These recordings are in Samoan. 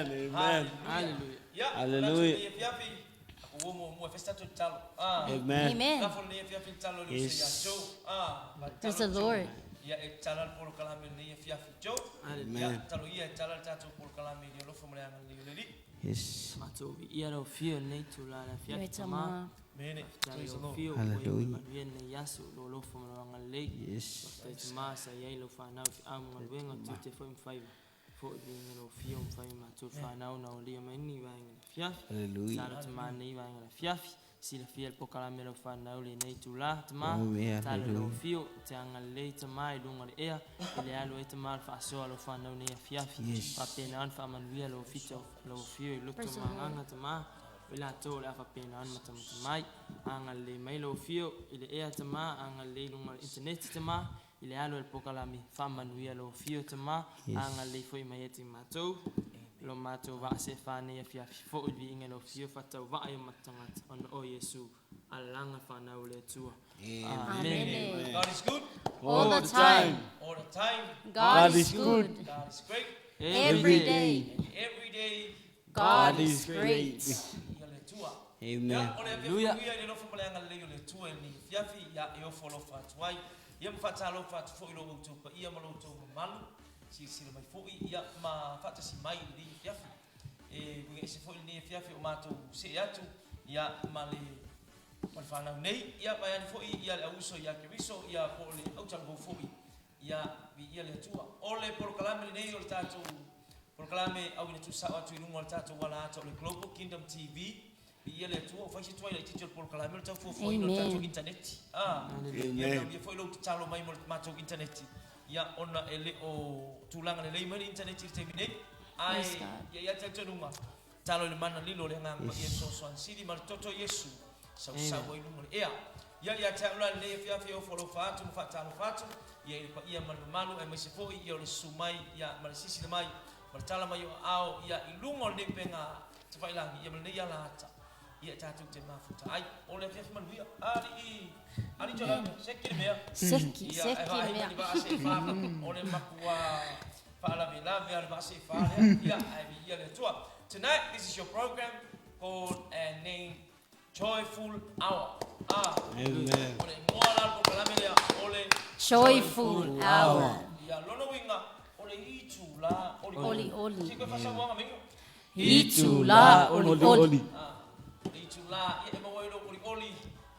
Amen. Amen. Hallelujah. Ia, Hallelujah. manatu lenei afiafi, aku uo muamua e fai se tatou tatalo. Ah. Amen. Amen. Lafo lenei afiafi le tatalo i le uso ia Yes. Joe. Ah, ma le Praise the tatalo Joe. Lord. Ia e tatala le polokalame lenei afiafi Joe. Hallelujah. Ia, Amen. tatalo ia e tatala le tatou polokalame i le alofa ma le agalelei o le Alii. Yes. Matou viia lau afio i lenei itulā i le afiafi Ia tamā. tamā. Mene. Faafetai Praise the lau Lord. afio ua iu Hallelujah. manuia lenei aso i lou alofa ma lou agalelei. Yes. Faafetai tamā sa i ai lau fanau i feau ma galuega tiute foi ma faiva. Fo'i viiga lau afio ua mafai ona matou fanau ona aulia mai lenei vaega i le afiafi. Hallelujah. Tatalo tamā i lenei vaega i le afiafi. Silafia le polokalame a lau fanau i lenei itulā tamā. Amen. Tatalo lau Hallelujah. afio e te agalelei tamā i luga o le ea i le alu ai tamā o le faasoa a lau fanau i lenei afiafi. Yes. Faapena ona faamanuia lau fita lau afio i loto Praise the ma Lord. agaga tamā. O i latou o le a faapena ona matamatamai. Agalelei mai lau afio i le ea tamā, agalelei i luga o le internet tamā, i le alu ai le polokalame faamanuia lau afio tamā, Yes. agalelei foi mai ia te matou. Lo matou vaaseefā nei afiafi fo'i le viiga i lau afio faatauvaa i o matou tagata ona o Iesu alalaga fanau o le Atua. Amen. Amen. God is good All the time. all the time. God is good. God is great Every day. and every day. God is great. Ia le Atua. Amen. Ia, o le afiafi Hallelujah. manuia i le alofa ma le agalelei o le Atua i lenei afiafi, ia e ofo alofa atu ai. Ia ma faatalofa atu foi i lo outou paia ma lo outou mamalu. Silasila mai foi, ia ma faatasi mai i lenei afiafi. E uiga ese foi lenei afiafi o matou see atu, ia ma le ma le fanau nei. Ia vaeane foi ia le auuso ia Keriso, ia po o le autalavou foi. Ia viia le Atua. O le polokalame lenei o le tatou polokalame auina tuusao atu i luga o le tatou ala ata o le Global Kingdom TV. Viia le Atua, ua fai se tuai laitiiti o le polokalame o le tau fuafuaina o le tatou Amen. internet. Ah, ia Amen. manaomia foi lou tatalo mai mo le matou internet. Ia ona e le o tulaga lelei mai le internet i le taimi nei. Ae Praise God. ia ia talitonuga, tatalo i le mana lilo o le agaga paia e fesoasoani sili ma le toto o Iesu. Sausau ai luga o le ea. Ia ia te au la lenei afiafi e ofo alofa atu ma faatalofa atu. Ia i le paia ma le mamalu aemaise foi ia o le susu mai ia ma le sisila mai ma le tala mai o aao ia i luga o lenei upega tafailagi ia ma lenei ala ata. Ia e tatou te mafuta ai. O le afiafi manuia. Alii, alii Jolani, seki le mea. Seki, Ia, e seki vaai mea. mai le vaa seefā, o le makua faalavelave a le vaa seefā lea. Ia, ae viia le Atua. Tonight, this is your program called and named Joyful Hour. Ah, Amen. o le igoa la o le polokalame lea, o le Joyful hour. Ia, lona uiga, o le itulā oli Oli oli. Se koe faasauaga maiga. Itulā oli oli. Ah, le itulā, ia e maua ai lou olioli,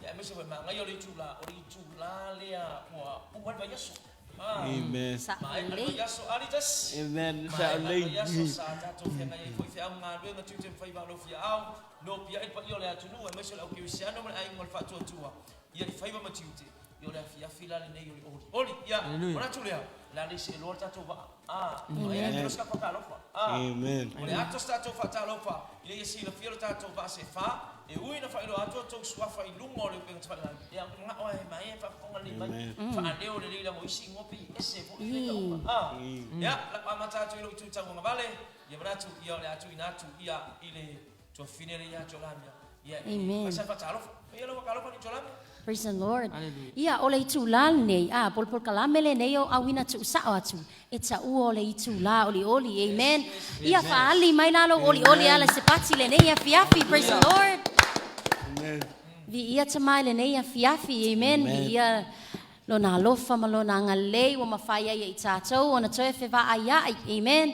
ia aemaise foi magaia o le itulā, o le itulā lea ua uma ai le vaiaso. Ah, Amen. Sa maea le lelei. vaiaso, ali tasi. Amen. Maea le Sa'olei. vaiaso sa tatou feagai ai foi feau ma galuega tiute ma faiva alofia ao, no pia ai le paia o le atunuu, aemaise o le aukerisiano ma le aiga o le faatuatua. Ia i faiva ma tiute, ia o le afiafi la lenei o le olioli. Ia, Hallelujah. manatu lea, o le a le seeloa le tatou vaa. Ah, ia e se faatalofa. Ah, Amen. o le ato se tatou faatalofa, ina ia silafia le tatou vaa seefā, e ui na faailoa atu outou suafa i luga o le upega tafailagi. Ia, manao e maea e faafofoga lelei mai. Amen. Faaleo lelei lago isi igoa pe i ese foi le tauga. Ah, ia, lapa amata atu i lou itu tauagavale, ia manatu, ia o le a tuuina atu, ia i le tuafafine lea ia Jolamia. Ia, e Amen. fai sana faatalofa. Ia lau akalofa ni Jolamia. Praise the Lord. Hallelujah. Ia, o le itulā lenei, a, polopolokalame lenei o auina tuusao atu. E taua o le itulā olioli. Amen. Ia faali mai la lou olioli ala se pati lenei afiafi. Praise the Lord. Amen. Viia tamā i lenei afiafi. Amen. Amen. Viia lona alofa ma lona agalelei ua mafai ai e i tatou ona toe fevaaiai. Amen.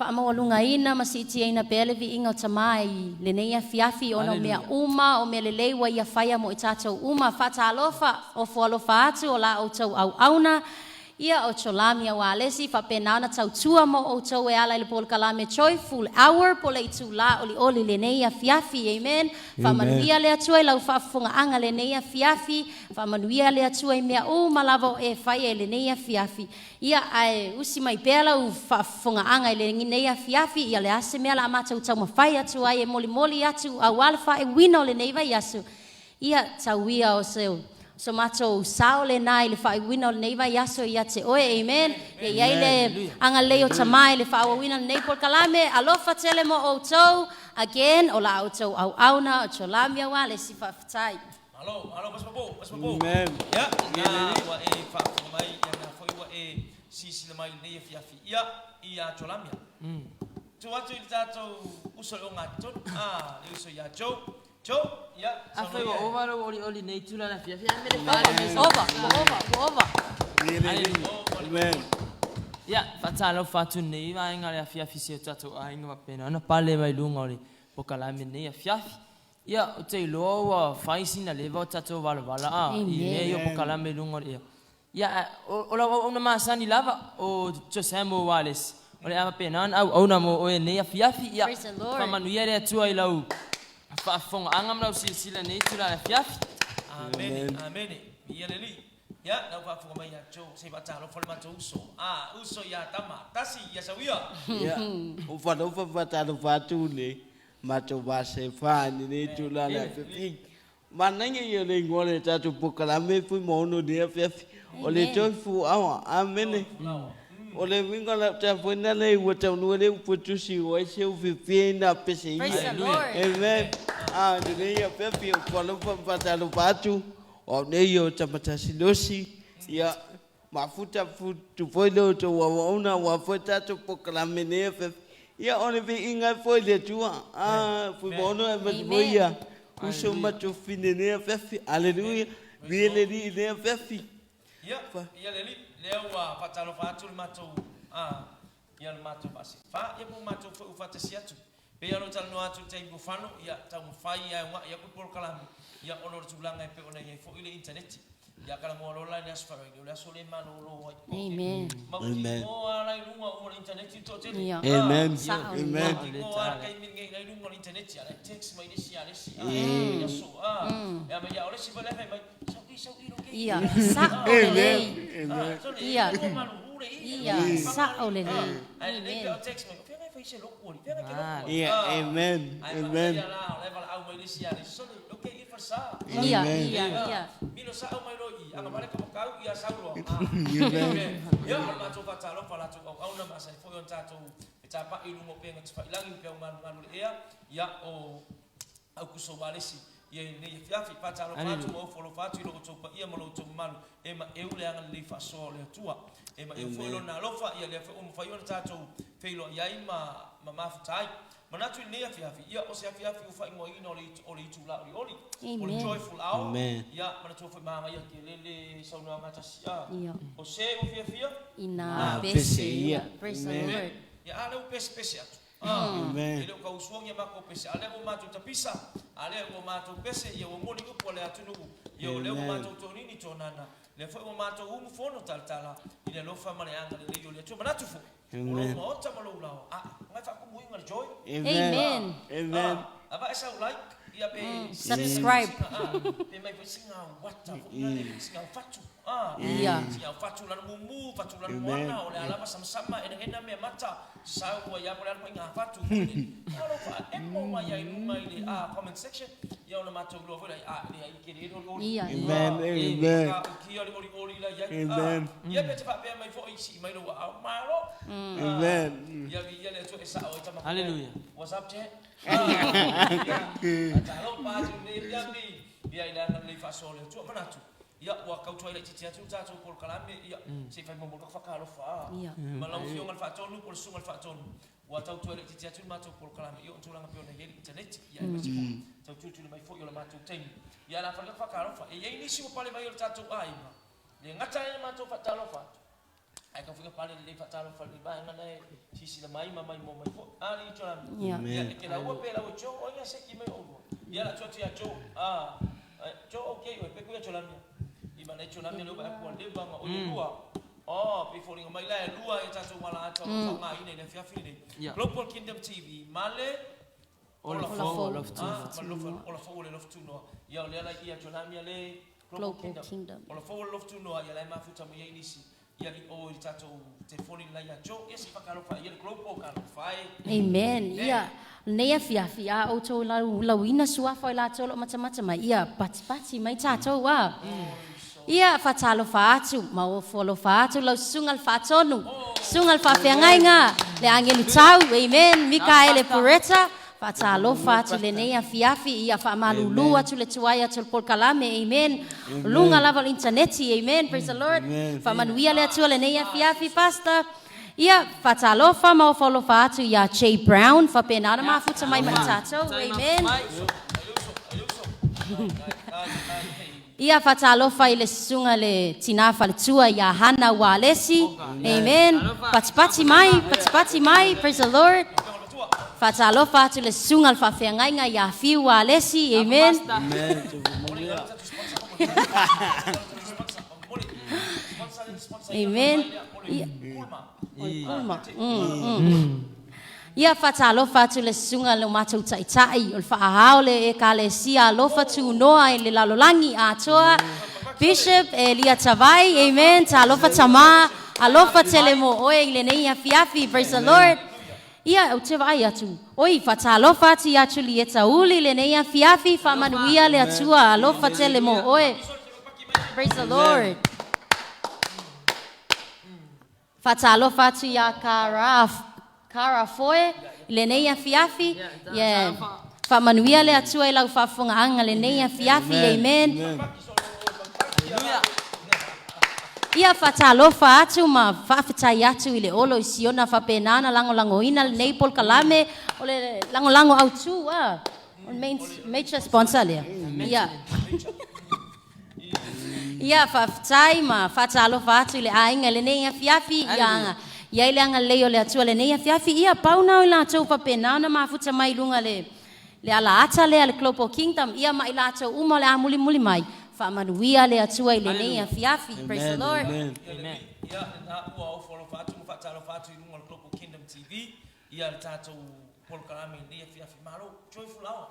Faamaualugaina ma siitiaina pea le viiga o tamā i lenei afiafi ona o mea uma o mea lelei ua ia faia mo i tatou uma. Faatalofa, ofo alofa atu o la outou auauna. Ia o Cholami au alesi faapena ona tautua mo outou e ala i le polokalame Joyful Hour po o le itulā olioli lenei afiafi. Amen. Faamanuia le Atua i lau faafofogaaga lenei afiafi. Faamanuia le Atua i mea uma lava o e faia i lenei afiafi. Ia ae usi mai pea lau faafofogaaga i lenei afiafi. Ia le a se mea o le a matou taumafai atu ai e molimoli atu auā le faaiuina o lenei vaiaso. Ia tauia o se so matou sao lenā i le faaiuina o lenei vaiaso ia te oe. Amen. Ia iai le agalelei o tamā i le faaauauina o lenei polokalame. Alofa tele mo outou. Again, o la outou auauna o Cholami auā le si faafetai. Malo, malo, paspapo, paspapo. Amen. Ia, na ua e faafofoga mai, ia na foi ua e silasila mai i lenei afiafi. Ia, ia Jolamia. Tuu atu i le tatou uso i le ogatotonu, a, le uso ia Joe. Joe, ia, Afai saunoa ua ia. ova lou olioli i lenei itula i le afiafi, a mea le fale mai Ova, ua ova, ua ova. Amen. Ia, faatalofa atu lenei vaega o le afiafi i si o tatou aiga faapena ona pale mai luga o le polokalame i lenei afiafi. Ia, ou te iloa ua fai sina leva o tatou valavala a i mea ia o polokalame i luga o le ea. Ia, ae o lau auauna masani lava, o Jose mo Wireless, o le a faapena ona auauna mo oe i lenei afiafi. Ia, Praise the Lord. faamanuia le Atua i lau faafofogaaga ma lau silasila i lenei itula afiafi. Amene, amene. Viia le Alii. Ia, lau faafofoga mai ia Joe, se i faatalofa le matou uso. A, uso ia Tama, tasi ia Sauia. Ia, o falofa fatalofa atu le matou vasefa i lenei itula i le afiafi. Manaia ia o le igoa o le tatou polokalame Fuimaono i lenei afiafi. O le Amen. Joyful Hour. Amene. O le uiga o lau tapuaiga lea ua taunuu ai le upu e tusi ua ai se ufiufia ina pese Praise ia. the Lord. Amen. Ah, lenei afiafi o falofa ma faatalofa atu. O au nei o Tamatasi Losi. Ia, mafuta futu foi le outou auauna aua foi tatou polokalame nei afiafi. Ia, o le viiga ai foi i le Atua. Ah, Fuimaono e matu foi ia. Uso ma tofine nei afiafi. Hallelujah. Viia le Alii i lenei afiafi. Ia, ia le Alii, lea ua faatalofa atu le matou, a, ia le matou vaasefa, ia po o matou foi ua faatasi atu. Pei lava ona ou talanoa atu i le taimi ua fano, ia, taumafai ia e uga'i aku le polokalame, ia, ona o le tulaga e pei ona i ai foi le initaneti. Ia talanoa loa la i le Aso Faraile, o le aso lea e malolo ai. Amen. Mautinoa lava la i luga uma o le initaneti le toatele. Ia. Amen. Sa'o Amen. lelei. Mautinoa lava le taimi lenei la i luga o le initaneti, a la e text mai le isi ia le isi, a, i aso, a. Ia, ma ia, o le isi foi la e fai mai, sau i, sau i lou keiki. Ia, sa'o lelei. Ia. Ia, sa'o lelei. Amen. Ia, amen. Amen. Ia, ia, ia. Amen. Ia i lenei afiafi, faatalofa atu ma ofo alofa atu i lo outou paia ma lo outou mamalu, e maeu le agalelei faasoa o le Atua. E maeu foi Lona alofa, ia lea foi ua mafai ona tatou feiloai ai ma ma mafuta ai. Manatu i lenei afiafi, ia o se afiafi ua faaigoaina o le o le itula olioli, o le Amen. joyful hour, Amen. ia manatua foi manaia tele le saunoaga tasi a. Ia. O se ua fiafia, Ina Ah, pese pese ia. ia. Praise the Amen. Lord. Ia a lea ua pesepese atu. Ah, Amen. e le o kausuagia makou pese, a lea ua matou tapisa, a lea ua matou pese, ia ua moli upu a le atunuu, ia o lea ua Amen. matou tonini tonana, lea foi ua matou umu fono talatala i le alofa ma le agalelei o le Atua. Manatu foi, o lou Amen. maota ma lou laoa, a, ngai faakumuiga le joy. Amen. Amen. Amen. Ah, ava e sau like, ia pe Subscribe. ah, pe mai foi singa wata foi na le singa fatu. Ah, Ia. singa fatu lana mumu, fatu lana Amen. moana, o le alava samasama e ena mea mata, sau ua ia po le ala ngā fatu. Alo fa e mo mai ai luga i le ah, comment section, ia ona matou iloa foi lai, ah, le ai ke le oli oli. Ia, ia. Amen. Amen. Ah, ukia le oli oli la iai. Amen. Ah, ia pe te faapea mai foi sii mai lou aao, malo. Amen. Ia vi ia le Atua e sa'o ai tama. Hallelujah. What's up, chat? Ah, faatalofa atu i lenei afiafi. Ia i le agalelei faasoa o le Atua manatu. Ia ua kautua ai laitiiti atu le tatou polokalame, ia se i fai muamua le faakalofa. Ah. Ia. Ma lau afioga i le faatonu po o le susuga i le faatonu. Ua tautua ai laitiiti atu le matou polokalame ia o tulaga pei ona i ai le initaneti. Ia aemaise foi tau tulituli mai foi o le matou taimi. Ia la fai le faakalofa. E i ai nisi ua pale mai o le tatou aiga. Le gata ai le matou faatalofa atu. Ae tau faiga pale lelei faatalofa i le vaega na e silasila mai ma maimoa mai foi. A alii Tolami. Ia. Ia e te laua pe lau e Joe, o ai ga seki mai oulua. Ia la atu atu ia Joe. Ah, Joe okay oe pe ku ia Tolami. I mana i Tolami lea ua vaai atu ua leva ona oi e lua. Oh, pe foliga mai la e lua e tatou ala ata o lo o faaaogaina i le afiafi lenei. Ia. Global Kingdom TV, male Ola Ola fou, fou. ola fetunoa. Ah, ma le lofa, ola fou o le lofa tunoa. Ia o lea la ia Tolami le Global Global Kingdom. Kingdom. Ola fou o le lofa tunoa, ia la e mafuta mai ai nisi. Ia i o i le tatou telefoni le la ia Joe, ia se faakalofa ia le Global kalofa e. Amen. Ia, lenei afiafi a outou lau, lauina suafa o i latou o lo o matamata mai. Ia, patipati mai tatou a. Ia, faatalofa atu, ma ofo alofa atu lau susuga le faatonu, susuga le faafeagaiga, le agelu tau, amen, Mikaele Pureta, faatalofa atu i lenei afiafi, ia faamalulu atu le tuai atu o le polokalame, amen. Luga lava o le interneti, amen, praise the Lord. Amen. Faamanuia le Atua lenei afiafi, pastor. Ia, faatalofa ma ofo alofa atu iā Jay Brown, faapena ona mafuta mai ma i tatou. Amen. Ia, faatalofa i le susuga le tinā faletua iā Hana Ualesi. Amen. Patipati mai, patipati mai. Praise the Lord. Faatalofa atu le susuga le faafeagaiga iā Fiu Ualesi. Amen. Amen. Ia, Ia, faatalofa atu le susuga le matou taʻitaʻi o le faaao le Ekalesia Alofa Tunoa i le lalolagi atoa, Bishop Elia Tavai. Amen. Talofa tamā, alofa tele mo oe i lenei afiafi. Praise the Lord. Ia, ou te vaai atu oi, faatalofa atu iā Julieta Uli lenei afiafi, faamanuia le Atua, alofa tele mo oe. Praise the Lord. Faatalofa atu iā Kara, Kara Foe i lenei afiafi. Yeah. Faamanuia le Atua i lau faafofogaaga lenei afiafi. Amen. Ia, faatalofa atu ma faafetai atu i le olo i siona faapena ona lagolagoina lenei polokalame o le lagolago autū a o le main, major sponsor lea. Ia. Ia, faafetai ma faatalofa atu i le aiga i lenei afiafi. Ia, ia i le agalelei o le Atua lenei afiafi. Ia, pau na o i latou faapena ona mafuta mai luga le alaata lea le Global Kingdom. Ia, ma i latou uma o le a mulimuli mai. Faamanuia le Atua i lenei afiafi. Praise the Lord. Amen. Amen. Ia, lena ua ofo alofa atu ma faatalofa atu i luga o le Global Kingdom TV ia le tatou polokalame i lenei afiafi. Malo, joyful hour.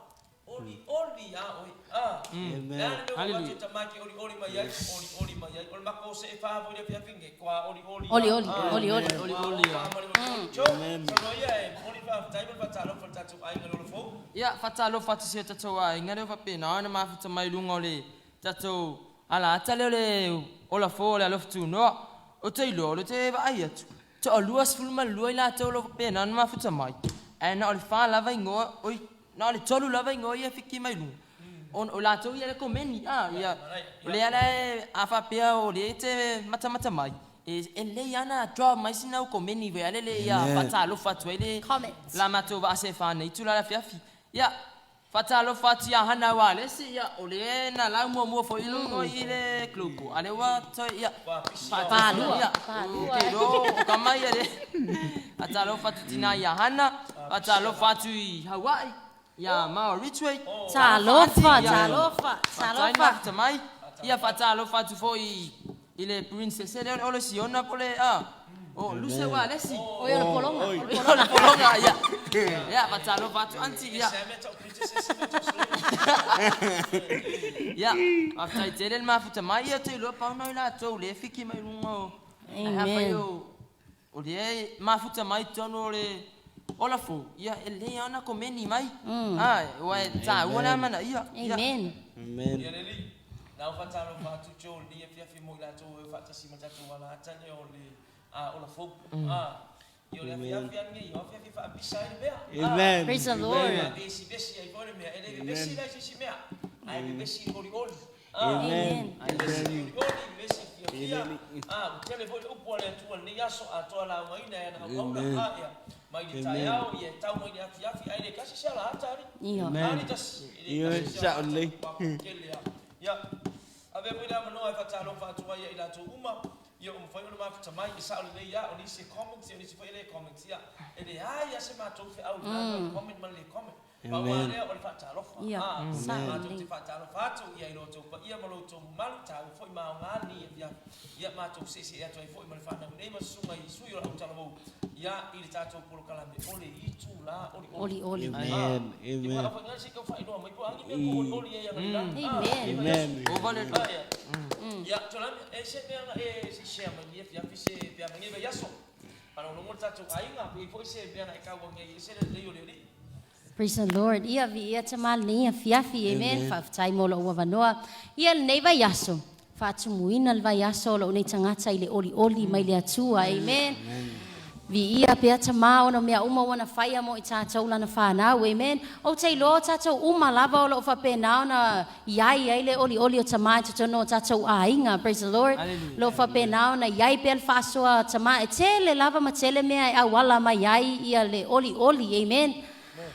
Oli oli a oe. Ah. Amen. Le a le mea ua Hallelujah. avatu tamā ke oli oli mai ai, oli oli mai ai. O le mako se e wha foi le afiafi nge kwa oli oli. Oli oli, oli oli. Oli oli. Oli oli. Salo ia e oli faafetai ma le faatalofa le tatou aiga le olofou. Ia, faatalofa atu si o tatou aiga lea faapena ona mafuta mai luga o le tatou alaata lea o le olafou o le alofa tunoa. O te iloa o le te vaai atu. 22 i latou o lo o faapena ona mafuta mai. Ae na o le 4 lava igoa, oi, na o le 3 lava igoa ia e fiki mai luga. O latou ia le komeni, a, ia, o lea la a faapea o lea e te matamata mai, e lelei lava ona drop mai sina au komeni foi lele ia faatalofa atu ai le Comments. la matou vaa sefa nei itula le afiafi. Ia, faatalofa atu iā Hana Ualesi, ia, o lea na lau muamua foi i luga i le Global. A lea ua toe, ia, Falua. ia, Falua. o te iloa o kama ia le. Faatalofa atu tinā iā Hana, faatalofa atu i Hawaii, ia Mao Ridgeway. Talofa, Ia. talofa, Faafetai talofa. mafuta mai. Ia, faatalofa atu foi i le princess lea o le Siona po le a. O Luse Ualesi. Oi, o le pologa, o le O pologa. le pologa, ia. Ia, faatalofa atu aunty, ia. Se mea tau princess se mea tau slave. Ia, faafetai tele le mafuta mai. Ia, te iloa pau na i latou le fiki mai luga o. Amen. Ae afai o lea e mafuta mai totonu o le olafou. Ia, e lelei lava ona komeni mai. Ah, ua e taua le amanaia. Ia. Amen. Amen. Ia leli. Na o faatalofa atu Joe le afiafi mo i latou e faatasi ma tatou alaata lea o le olafou. Ah. Ia o le afiafi ane ia o afiafi faapisa ai le mea. Amen. Praise the Lord. Vevesi vesi ai foi le mea. E le vevesi la i se isi mea. Ae vevesi i oli oli. Amen. Vevesi i oli oli, vevesi i fiafia. Ah, ua tele foi le upu a le Atua i lenei aso atoa laugaina e ana auauna. Ah, ia. Mai le taeao, ia e tau mai le afiafi, ae le tasi se alaata ali. Ia. Ali tasi. E le Ia, tasi se sao alaata. lelei. Ua tele a. Ia. Avea foi le avanoa e faatalofa atu ai ia i latou uma. Ia o mafai ona mafuta mai e sao lelei ia o nisi e comments, ia o nisi foi e le comments. Ia, e leai lava se matou feau i lena le comment ma le le comment. Pau lava lea o le faatalofa. Ia, Ah, sao matou lelei. te faatalofa atu ia i lo outou paia ma lo outou mamalu, taua foi ma aoga lenei afiafi. Ia matou seese'e atu ai foi ma le fanau nei ma susuga i sui o le autalavou. Ia i le tatou polokalame o le itulā olioli. Oli oli. Amen. Ia Amen. faainga se i tau faailoa mai po o a ni mea po olioli ai agalelā. Amen. Amen. O vale. Ah, ia. Ia, Tolani, e se mea na e se share mai nei afiafi se pea mai nei vaiaso. Faalogologo le tatou aiga, pe foi se mea na e kauagia ai se lelei o le Alii. Praise the Lord. Ia viia tamā lenei afiafi. Amen. Faafetai mo lou avanoa. Ia lenei vaiaso. Faatumuina le vaiaso o lou nei tagata i le olioli mai le Atua. Amen. Viia pea tamā ona mea uma ua na faia mo i tatou lana fanau. Amen. Ou te iloa o tatou uma lava o loo faapena ona iai ai le olioli o tamā i totonu o tatou aiga. Praise the Lord. Hallelujah. Loo faapena ona iai pea le faasoa a tamā e tele lava ma tele mea e auala mai ai ia le olioli. Amen.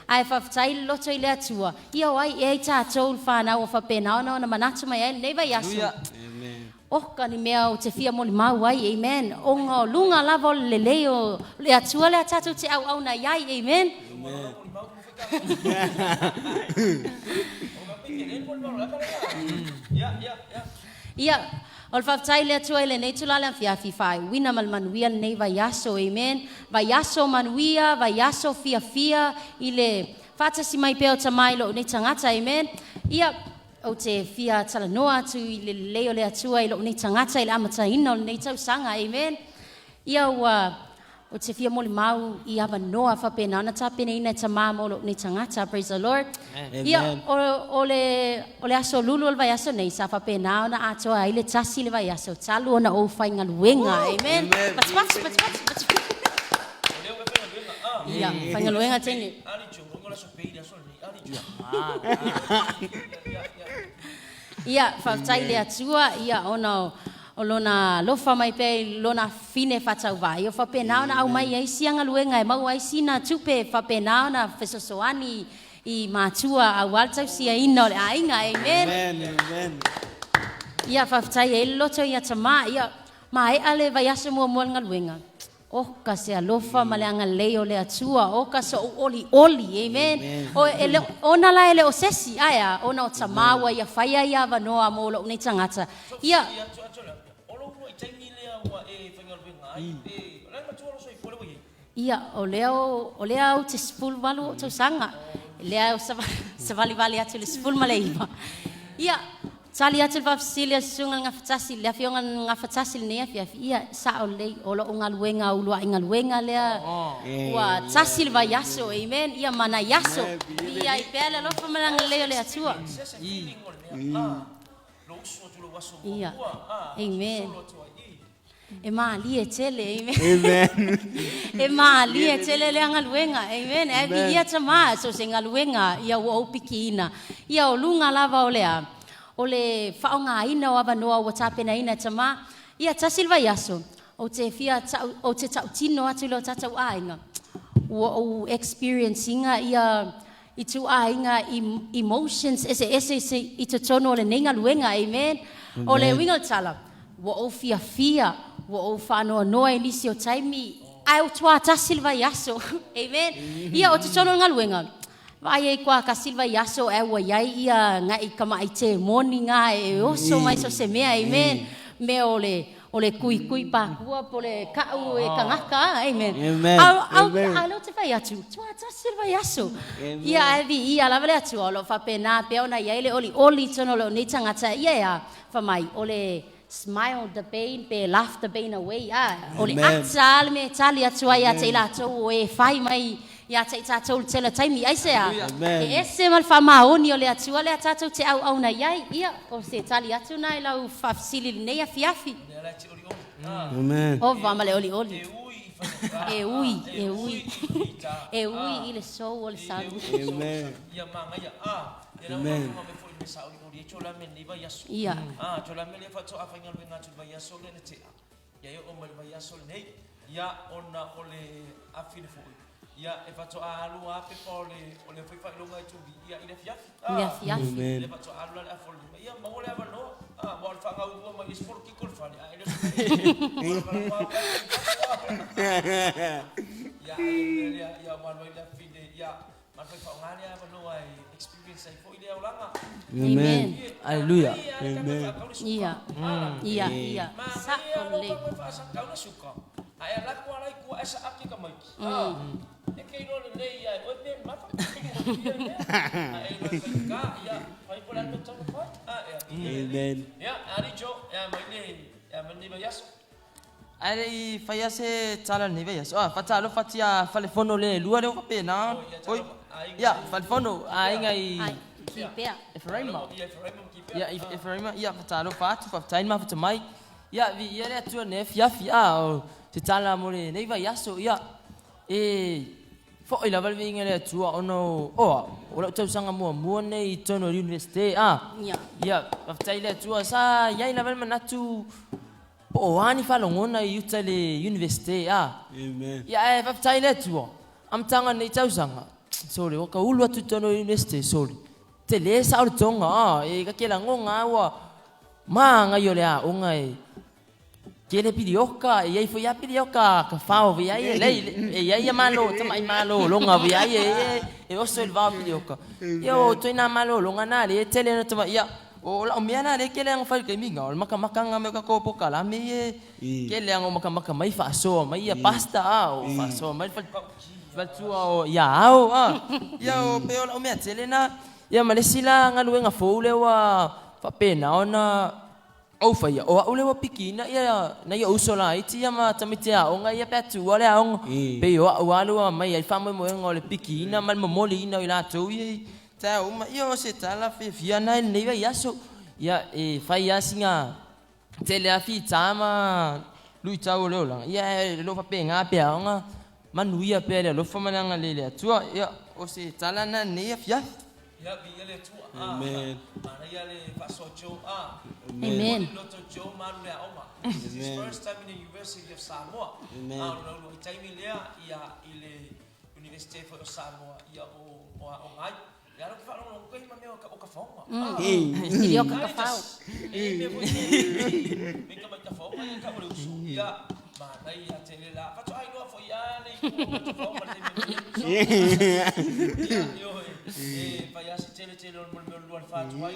Ae faafetai le loto i le Atua, ia o ai ea i tatou le fanau o faapena ona ona manatu mai ai lenei vaiaso. Hallelujah. Amen. Oka ni mea ou te fia molimau ai, amen. Ona o luga lava o le lelei o le Atua lea tatou te auauna i ai, amen. Ia, o le faafetai i le Atua i lenei itula le afiafi faaiuina ma le manuia lenei vaiaso, amen. Vaiaso manuia, vaiaso fiafia i le faatasi mai pea o tamā i lou nei tagata, amen. Ia, ou te fia talanoa atu i le lelei o le Atua i lou nei tagata i le amataina o lenei tausaga, amen. Ia ua ou te fia molimau i avanoa faapena ona tapenaina e tamā mo lou nei tagata, praise the Lord. Ia, Amen. o le aso lulu o le vaiaso nei, sa faapena ona atoa ai le 1 le vaiaso, talu ona ou faigaluega, amen. Amen. Patipati, patipati, patipati. Ia, faigaluega teine. Ia, faafetai i le Atua, ia ona o lona alofa mai pea i lona fine faatauvā. Ia faapena ona aumai ai sia galuega e maua ai sina tupe faapena ona fesoasoani i matua auā le tausiaina o le aiga. Amen. Amen. Amen. Ia, faafetai ai le loto ia tamā. Ia, maea le vaiaso muamua le galuega. O ka se alofa ma le agalelei o le Atua. O ka so'u olioli. Amen. Amen. O e le, ona la e le o sesi, ae a, ona o tamā ua ia faia ia avanoa mo lou nei tagata. Ia, ia, o lea, o lea ou te 18 o tausaga. Lea o savalivali atu le 19. Ia, tali atu le faafesili a le susuga le gafatasi, le afioga le gafatasi lenei afiafi. Ia, sa'o lelei, o lou galuega uluai galuega lea. Ua 1 le vaiaso, amen. Ia manai aso. Ia ai pea le alofa ma le agalelei o le Atua. Ia, amen. E malie tele, amen. Amen. E malie tele le galuega, amen. E viia tamā, so se galuega, ia ua ou pikiina. Ia o luga lava o lea, o le faaaogaina o avanoa ua tapenaina e tamā. Ia 1 le vaiaso, ou te fia tau, ou te tautino atu i lo tatou aiga. Ua ou experience ina ia i tuaiga emotions eseese se i totonu o lenei galuega, amen. O le uiga o le tala, ua ou fiafia, ua ou faanoanoa i nisi o taimi, ae o tua 1 le vaiaso, amen. Ia o totonu o le galuega, vaai ai koa kasi le vaiaso e ua iai ia ga'i kama'i temoni ga e oso mai so se mea, amen. Mea o le kuikui pakua po le ka'u e kagaka, amen. Amen. Au, au, Amen. a lea ou te fai atu, tua 1 le vaiaso. Amen. Ia ae viia lava le Atua, o loo faapena pea ona iai le olioli tonu o loo nei tagata. Ia ea, famai, o le smile the pain pe laugh the pain away. Ah, o le Amen. ata le mea e tali atu ai ia te i latou o e fai mai ia te i tatou le tele taimi. Ai se a? Amen. E ese ma le faamaoni o le Atua lea tatou te auauna iai. Ia, o se tali atu na i lau faafesili lenei afiafi. Amen. Ova ma le olioli. E ui, e ui. E ui i le sou o le salu. Amen. Amen. Ia. Ia ona o le afine foi. Ia e faatoa alu a pepa o le foi faailoga e tuvi ia i le afiafi. I le afiafi. Amen. Le faatoa alu la le afa o le lima. Ia maua le avanoa. Ah, ua o le faagaulua mai le 10 kiko le fale. Ah, e le o se Ia, ia, ia, ua alu ai le afine. Ia, ma le faaaoga le avanoa e experience ai foi le aulaga. Amen. Hallelujah. Amen. Ia. Ia, ia. Sa'o lelei. Faasakau suka. Ae ala ku ala i kua esa ake ka maiki. E ke ilo le nei ia, oe pe mafa. Ae ilo e ka, ia, fai po le alme tau fai. Ah, ia. Amen. Ia, ari jo, ia mai le, ia mai le vaiaso. Ae le i faia se tala lenei vaiaso. Ah, faatalofa atu ia falefono le lua lea ua faapena. Oi. Ia, falefono aiga i Ai, ki pea. Efraima. Ia, Efraima ma Kipea. Ia, Efraima, ia faatalofa atu, faafetai le mafuta mai. Ia, viia le Atua i lenei afiafi, a o se tala mo lenei vaiaso, ia, e fo'i lava le viiga i le Atua ona o au, o la'u tausaga muamua lenei i totonu o le Iunivesite, a. Ia, faafetai i le Atua, sa i ai lava le manatu po o a ni faalogona i uta i le Iunivesite, a. Ia, ae faafetai i le Atua, amataga o lenei tausaga, sole, ua taulu atu i totonu o le Iunivesite, sole, tele saolotoga, a, e ta te lagona lava ua manaia o le aoga e tele pilioka, e i ai foi lava pilioka tafao foi ai e lei, e i ai malo tamai malologa foi ai e oso i le vao pilioka. Ia o ituaiga malologa na lea e tele ina tamai, ia o lau mea la lea e tele lava ina fai i le taimi lena, o le matamataga mai o tatou polokalame ia e tele lava ina ou matamata mai faasoa mai pasta a, o faasoa mai le faletua o ia ao a. Ia o pei o lau mea tele lena. Ia ma le isi la galuega fou lea ua faapena ona ou faia, o au lea ua pikiina ia nai ou uso laiti ia ma tamaiti aoga ia pe a tuua le aoga. Pei o au lava lea ua aumai ai le faamoemoega o le pikiina ma le momoliina o i latou ia i taeao uma. Ia o se tala fiafia lena i lenei vaiaso. Ia e fai lava sina tele lava fita ma luitau o le olaga, ia ae o lo o faapena pea ona manuia pea i le alofa ma le agalelei o le Atua. Ia o se tala lena i lenei afiafi. Ia, viia le Atua. Amen. Manaia le faasoa Joe. Ah. Amen. Loto Joe ma alu le aoga. This is his first time in the University of Samoa. Amen. A o lona uluai taimi lea ia i le Universite foi o Samoa ia o o aoga ai. Ia alu ke faalogologo koe ma mea o ka faoga. Ah. Pilioka ka fao. E mea foi me ka mai ka faoga ia ka o le uso. Ia manaia tele la. Faatoa iloa foi a le itu o ka faoga le taimi e Ia, ioe. E fai lava si tele tele o le mea o le lua le fa tuai.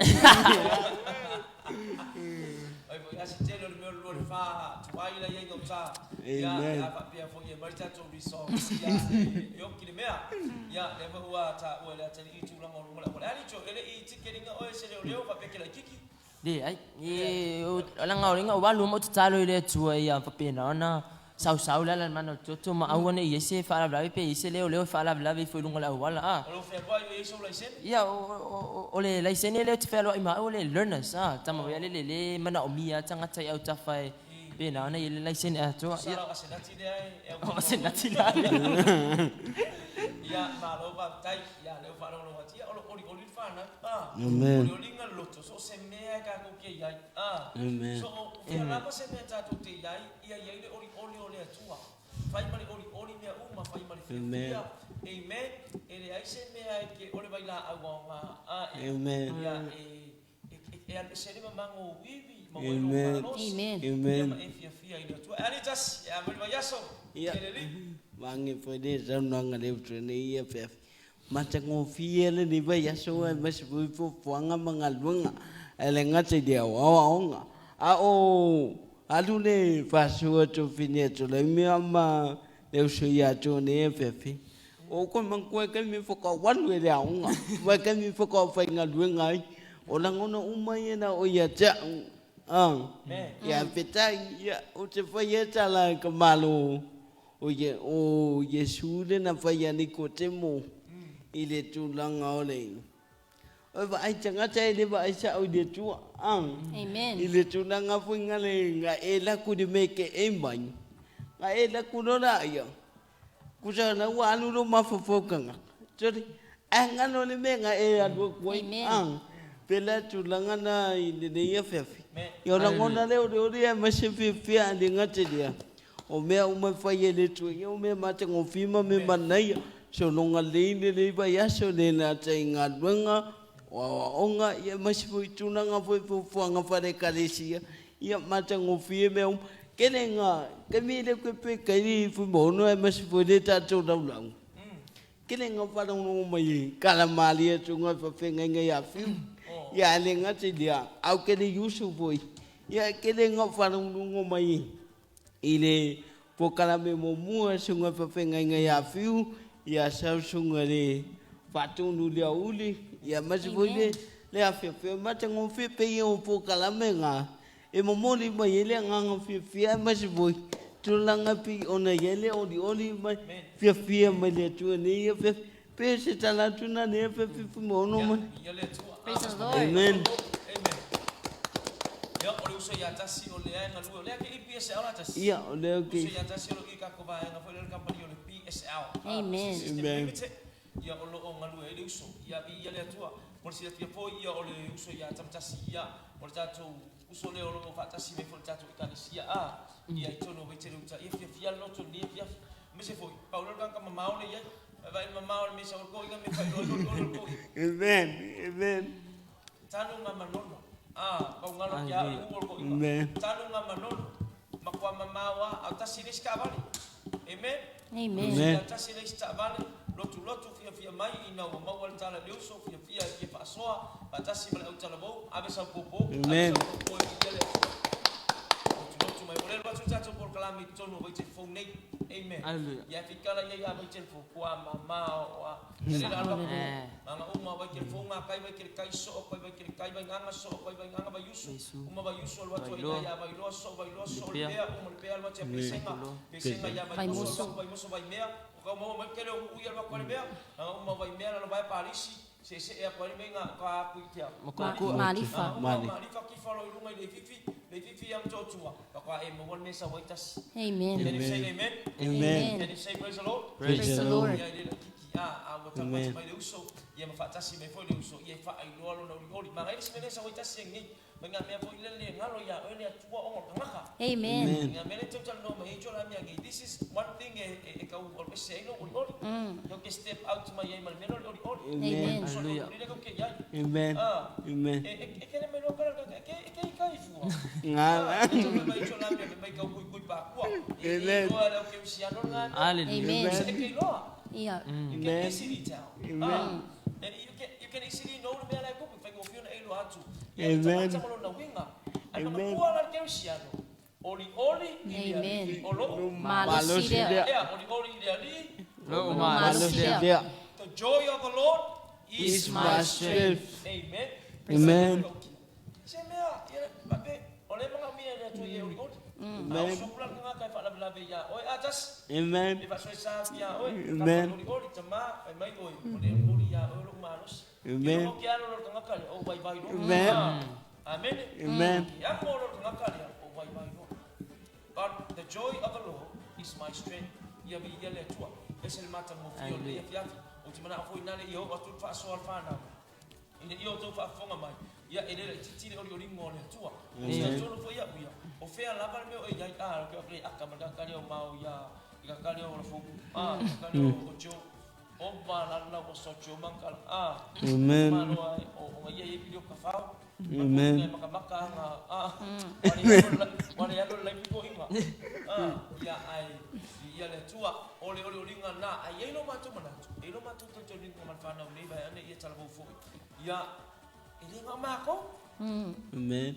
Fai foi lava si tele o le mea o le lua le fa tuai la i ai gauta. Ia, Amen. a faapea foi e aumai le tatou resource, ia, e oki le mea. Ia, lea foi ua taua e le atalii tulaga o luga o le auala. Ali Joe, e le i tikeriga oe e se leoleo faapea ke laitiiti? Leai, e leaga o lea na ou alu ma ou tatalo i le Atua ia faapena ona sausau le ala i le mana o le toto ma aua ne i i ai se faalavelave pe i ai se leoleo e faalavelave ifo i luga o le auala a. O lou fealuai o i ai sou laisene? Ia, o le laisene lea ou te fealuai ma au o le learners a, tama foi lele lea e manaomia lava tagata i autafa e pena ona i ai le laisene atoa. Tusa Ia, la o Asenati lea e o aumai. Asenati la lea. Ia, malo faafetai. Ia, lea ua faalogologo atu. Ia, o lo o olioli le fanau. A, Amen. olioliga le loto, so o se mea e tatou te i ai. A, Amen. so o fea lava se mea tatou te i ai, ia i ai le olioli o le Atua. Fai ma le olioli mea uma, fai ma le Amen. fiafia. Amen. E leai se mea e ke o le vailaau aoga. A, e, Amen. ia, e, e, e, e alu ese ai le mamago o uivi, maua ai lou Amen. malosi. Amen. Ia Amen. ma e fiafia i le Atua. Ali tasi, ia ma le vaiaso. Ia. Ke le alii. Mange foi le saunoaga le utu nei ia feafi. Matagofie lenei vaiaso ae ma se foi fuafuaga ma galuega. Ae le gata i le aoaoaoga. A o alu le faasoa tofini atu lai mea ma le uso ia atu nei e feafi. O koe manatua e taimi whakawalu e le aoga. Ma e taimi whakawhaigaluega ai. O lagona uma ia na o ia te au. Ah. Ia fetai, ia o te whai e tala e ka malo. O ye o Iesu le na whai a Nikotemo i le tūlanga o le. O vaai tagata e le vaai sa'o i le Atua. Ah. Amen. I le tulaga foi nga le nga e laku le me ke e mai. Nga e laku lola ia. Kusa na ua alu lo mafafaukanga. Sorry. A ngalo le me nga e alu ku ai. Amen. Ah. Pela tulaga na i le nei afiafi. Me. Ia o lagona lea o le ori e ma se fiafia a le gata lea. O mea uma e fai e le Atua, ia o mea matagofie ma mea manaia. Sologa lelei lenei vaiaso le gata i galuega, o aoaoga, ia ma se foi tulaga foi fuafuaga faale-ekalesia. Ia matagofie mea uma. Kele nga, taimi le koe pe kaili fuimaono ae ma se foi le tatou laulau. Kele nga faalogologo mai e kalamalie atuga e faafeagaiga ia Fiu. Ia ae le gata i lea, a o kele usu foi. Ia kele nga faalogologo mai i le polokalame muamua suga e faafeagaiga ia Fiu, ia sau suga le faatonu i le aoauli, ia ma se foi le le afiafi. O le matagofie pei o polokalame ga e momoli mai ai le agaga fiafia ae ma se foi tulaga pei ona i ai le olioli ma fiafia mai le Atua i lenei afiafi. Pe se tala atu lena i lenei afiafi Fuimaono Ia, ma ia le Atua. Praise the Lord. Amen. Amen. Ia, o le uso ia tasi o lea e galue. O lea ke i PSL a tasi. Ia, o lea Uso ke. ia tasi o lo i kako vaenga foi le company o le PSL. Amen. System Amen. Limited. Ia o lo o galue ai le uso. Ia vi ia le atua. Mo le silafia foi ia o le uso ia tamatasi ia o le tatou uso lea o lo o faatasi mai foi le tatou ekalesia a. Ia i tonu o Vaitele uta. Ia fiafia le loto ni fiafi. Mese foi, paulo le kaka mamao le iai. Vai mamao le mesa o le koiga me whai loi loi loi loi. Amen. Amen. Tanu ngā manono. Ah, pau ngalo ki a Hallelujah. u o ko inga. Amen. Tanu ngā manono. Makua mamawa au tasi le skavale. Amen. Amen. Amen. Au tasi le skavale. Lotu lotu fia fia mai ina ua maua le tala le uso fia fia i faasoa. Fatasi ma le au talavou. Ave sau popo. Ave Amen. sau popo e ia le atua. Lotu lotu mai. O le watu tatou polokalame i totonu o Vaitele Fou nei. Amen. Hallelujah. Ia fikala ia ia Vaitele Fou kua mamao a. Le la alua Eh. Nga uma vai ke fonga kai vai ke kai so kai vai ke kai vai nganga so kai vai nganga vai yusu Vaisu. uma vai yusu alwa tu Vailoa. ina ya vai loa so vai loa so Lepea. lepea uma lepea alwa tia pesenga pesenga ya vai Vai moso moso. vai moso vai mea o ka uma mai kele u ya alwa ko mea nga uma vai mea la vai palisi se se e ko me nga ka ku tia Makua. Maalifa. Mali. Malifa ki falo i lunga i le fifi le fifi ya mtotua ka kwa e mo one mesa vai tas. Amen. Can you say amen? Amen. Can you say praise the Lord? Praise the Lord. Ia i le kiki a a ua taupati Amen. mai le uso ia ma faatasi mai foi le uso ia e faailoa lona olioli maga ele se mea sa waitasi e nei mai ngā mea foi le le ngalo ia oe le atua ongo tangaka. Amen. Amen. Ngā mea le tautala no mai e tōla mea ngei. This is one thing e kau o ese ai lo olioli. Kau ke step out mai ai ma le mea lo le olioli. Amen. Uso lo Hallelujah. olioli kau ke iai. Amen. Ah, Amen. e kele mai lo kala e ke i kai fua. Nga. Ah, e tō mai tōla mea mai kau kui kui pākua. E Amen. loa le au ke usiano ngā. Hallelujah. Amen. E ke loa. Ia. You can Amen. easily tell. Amen. Ah, and you can easily know le mea la e kupu whai ngō fiona e lo atu. Amen. Ia lona winga. Ai Amen. makapua la ke usiano. Oli oli i le Amen. alii o loo. Malosi lea. Ea, oli oli i le alii. Lo Malosi lea. Lea. The joy of the Lord is Is my strength. Amen. Amen. Se mea, ia mape, o le manga mea le atu i e oli oli. Amen. A o sopula ngā kai whaalavelave ia oe atas. Amen. E whasoe sa ia oe. Amen. Ka oli oli tama, whai mai oe. O le oli oli ia oe lo malosi. Amen. Ia ke alo lo tangaka le o vai vai lo. Amen. Ah, Amen. Amen. Ia mo lo tangaka le o vai vai lo. But the joy of the Lord is my strength. Ia vi ia le atua. Ese le mata mo fio le ia fiafi. O te mana afo ina le ia o atu whaasoa al whanau. Ina ia o tau whaafonga mai. Ia e lera i titile ori ori ngō le atua. O se tonu fo ia uia. O whea lava le mea o e iai a ke o aka ma ka kare o mau ia i ka kare o la foku. A ka kare o jo. O ba la la o so jo mangkala. A. Amen. Maloa e o o ia e pili o ka whao. Amen. Maka maka nga a. Wale alo lai piko inga. A ia ai ia le tua ole ole ole nga na ai e lo matu manatu. E lo matu to to linga man whanau nei vai ane ia tala fo. Ia e le nga mako. Amen.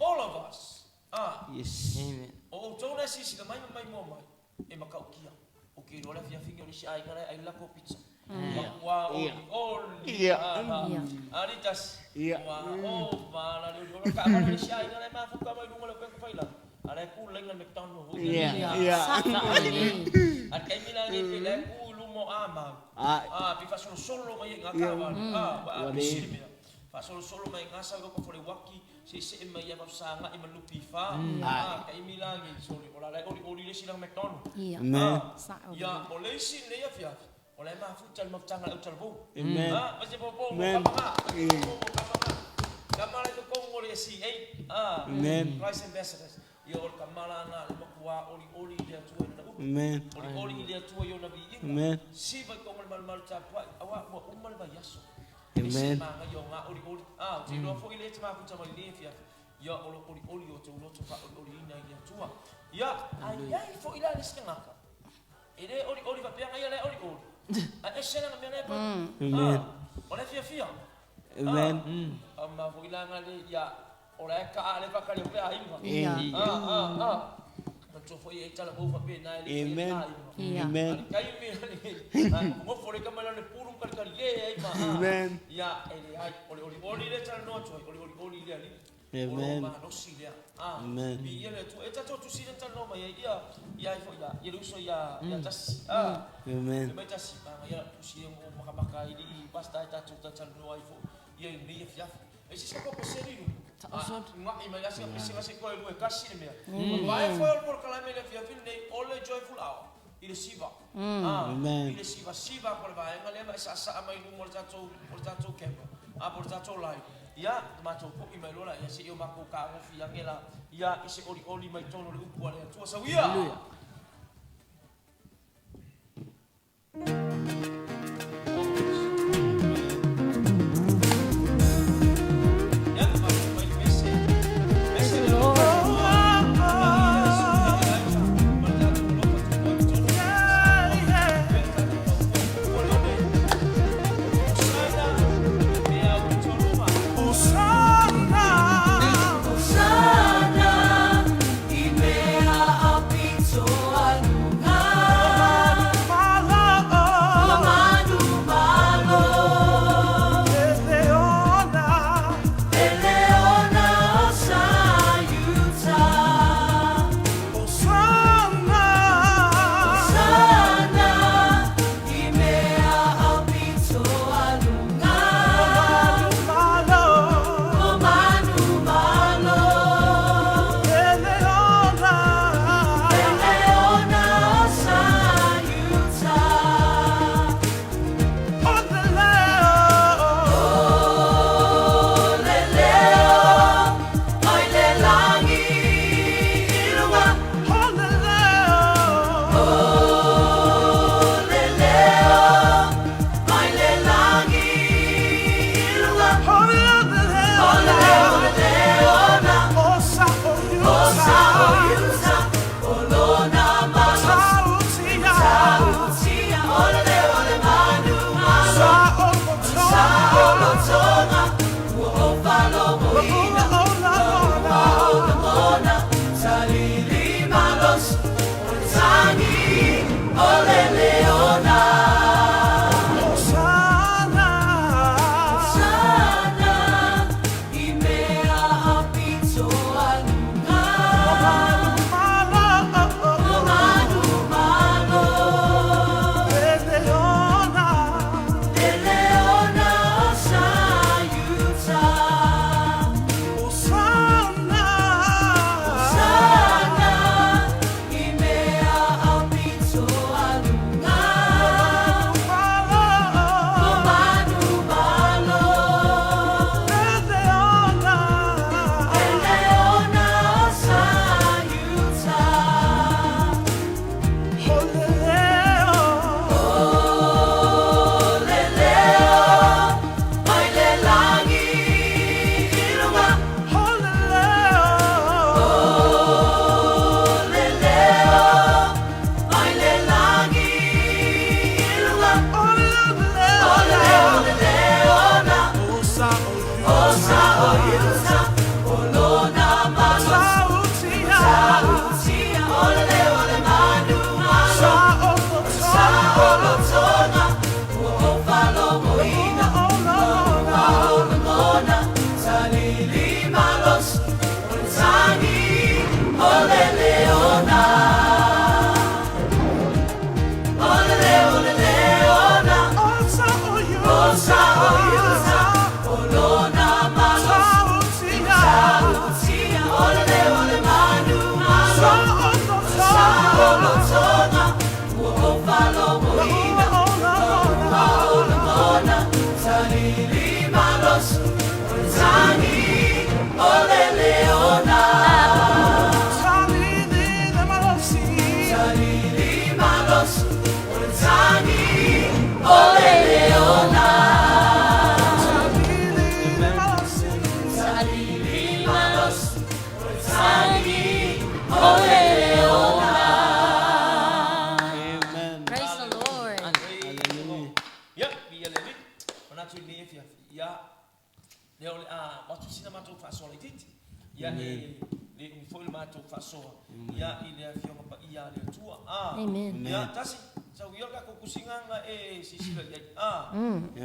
All of us. Ah, Yes. Amen. o o tōna sisi ka mai mai mo mai. E makaukia. O ke lola fia finga o lisi ai ngara ai lako pizza. Makua oli oli. Ia. Ia. Aritas. Ia. Wa o va la le lola ka mala lisi ai ngara ma fuka mai lunga le penka faila. Ala ku lenga McDonald ho. Ia. Ia. Ia. Sa lelei. Al kai mila le pe le ku lumo ama. Ah. Ah, pi fa solo solo mai ngā ka wa. Ah, wa Wa pisi mea. Fa solo solo mai ngā sa ko fole waki se se e mai ia sa ngā i malupi fa. Ah, kai mila ngi soli ola le oli oli le sila McDonald. Ia. Amen. Sa Ia, o le isi le ia fia. O le mafuta le mafutanga le utala vou. Amen. Ah, ma se po po Amen. mo ka mo ka ka mala to kongo le si ei. Ah. Amen. Christ ambassadors. Ia o le kamala nga le makua oli oli le atua i na upu. Amen. Oli oli i le atua i ona viiga. Amen. Siva i kongo le malumalu tapuai. Awa ua uma le vaiaso. Amen. E se manga i o ngā oli oli. Ah, o te iloa foi le te mafuta mai le fia. Ia o lo oli oli o te uloto fa oli oli ina i le atua. Ia, ai ai foi la le singaka. E le oli oli fa ia le oli oli. A e se nga mea le pa. Amen. O le fia fia. Amen. A ma foi la nga le ia o le ka a le fa ka le pe a inga. Ia. Ah ah ah. Ma to foi e tala bo fa pe na le Amen. Ia. Amen. Kai me le. Mo fo le ka mala le puru ka ka le ai ma. Amen. Ia e le ai oli oli oli le tala no toi oli oli oli le ali. Amen. O lo si le. Ah. Amen. Bi ia le tu e tato tu si le tala no mai ia ia i fo ia ia le uso ia ia tas. Ah. Amen. Le mai tasi ma ia tu si o maka maka i i pasta e tato tala no ai fo ia i me ia fiafi. E si sa ko peseri lu. Uga'i mai lava sina pesega se'i toe lua e tasi le mea. O le vaea foi o le polokalame i le afiafi lenei, o le Joyful Hour i le siva. I le sivasiva atu o le vaega lea ma e saasaa mai luma o le tatou, o le tatou camera, a po o le tatou live. Ia, matou po'i mai loa laia seia o matou tagofi ane la, ia, i se olioli mai totonu o le Upu a le Atua. Sau ia!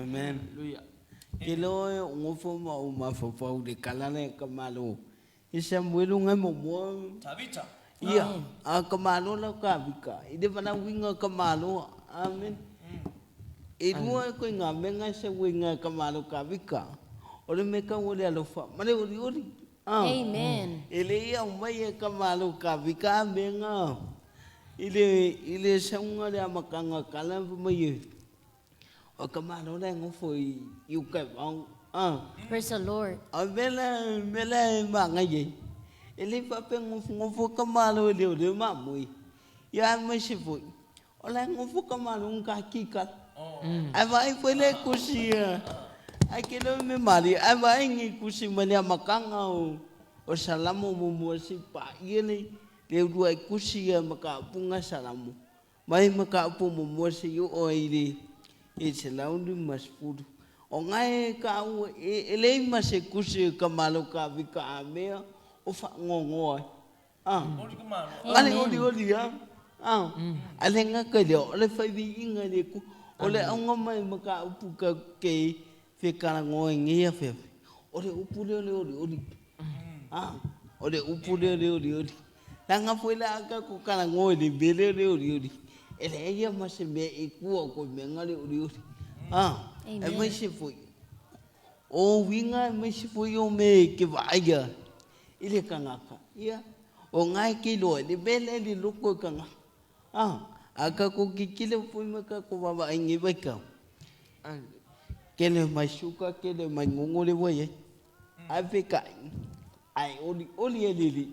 Amen. Ke lo e ngofo ma o mafaufau le kalala e ka malo. E Samuelu ngai mo mo. Tavita. Ia, a ka malo la ka vika. I le vala winga ka malo. Amen. E lua e koe ngā menga se winga ka malo ka vika. O le mea kau o le alofa ma le olioli. Amen. E le ia o mai e ka malo ka vika menga. I le saunga le amakanga kala mai e. O ka malo le ngofo i uka vau. Praise the Lord. A mela mela e manga ye. E le fa pe ngofo ngofo ka malo le o le ma mui. Ia mai se foi. O le ngofo ka malo ka kika. Ai vai foi le kusia. Ai ke le me mali ai vai ngi kusi mali amakanga o salamo mo si pa ie le le rua kusi ya maka punga salamo. Mai maka pu mo si o i le e se laundi mas puru. O ngai ka u e le ma se kusi ka malo ka vi ka mea o fa ngongo ai. Oli ka malo. Ale oli oli ya. Ale nga ka le o le fai vi inga le ku o le aunga mai maka upu ka ke fe kala ngoe ngia fe. O le upu le le oli oli. O le upu le le oli oli. Langa foi la ka ku kala ngoe le bele le oli oli. E le ia ma se me i kua ko me nga le oli oli. E mai se foi. O winga mai se foi o me ke vaia. I le kangaka. Ia. O ngai ki lo le bele le loko kanga. Aka ko kikile foi maka ko baba ngi vai ka. Kele mai suka kele mai ngongo le vai. Ai fe ka. Ai oli oli e lili.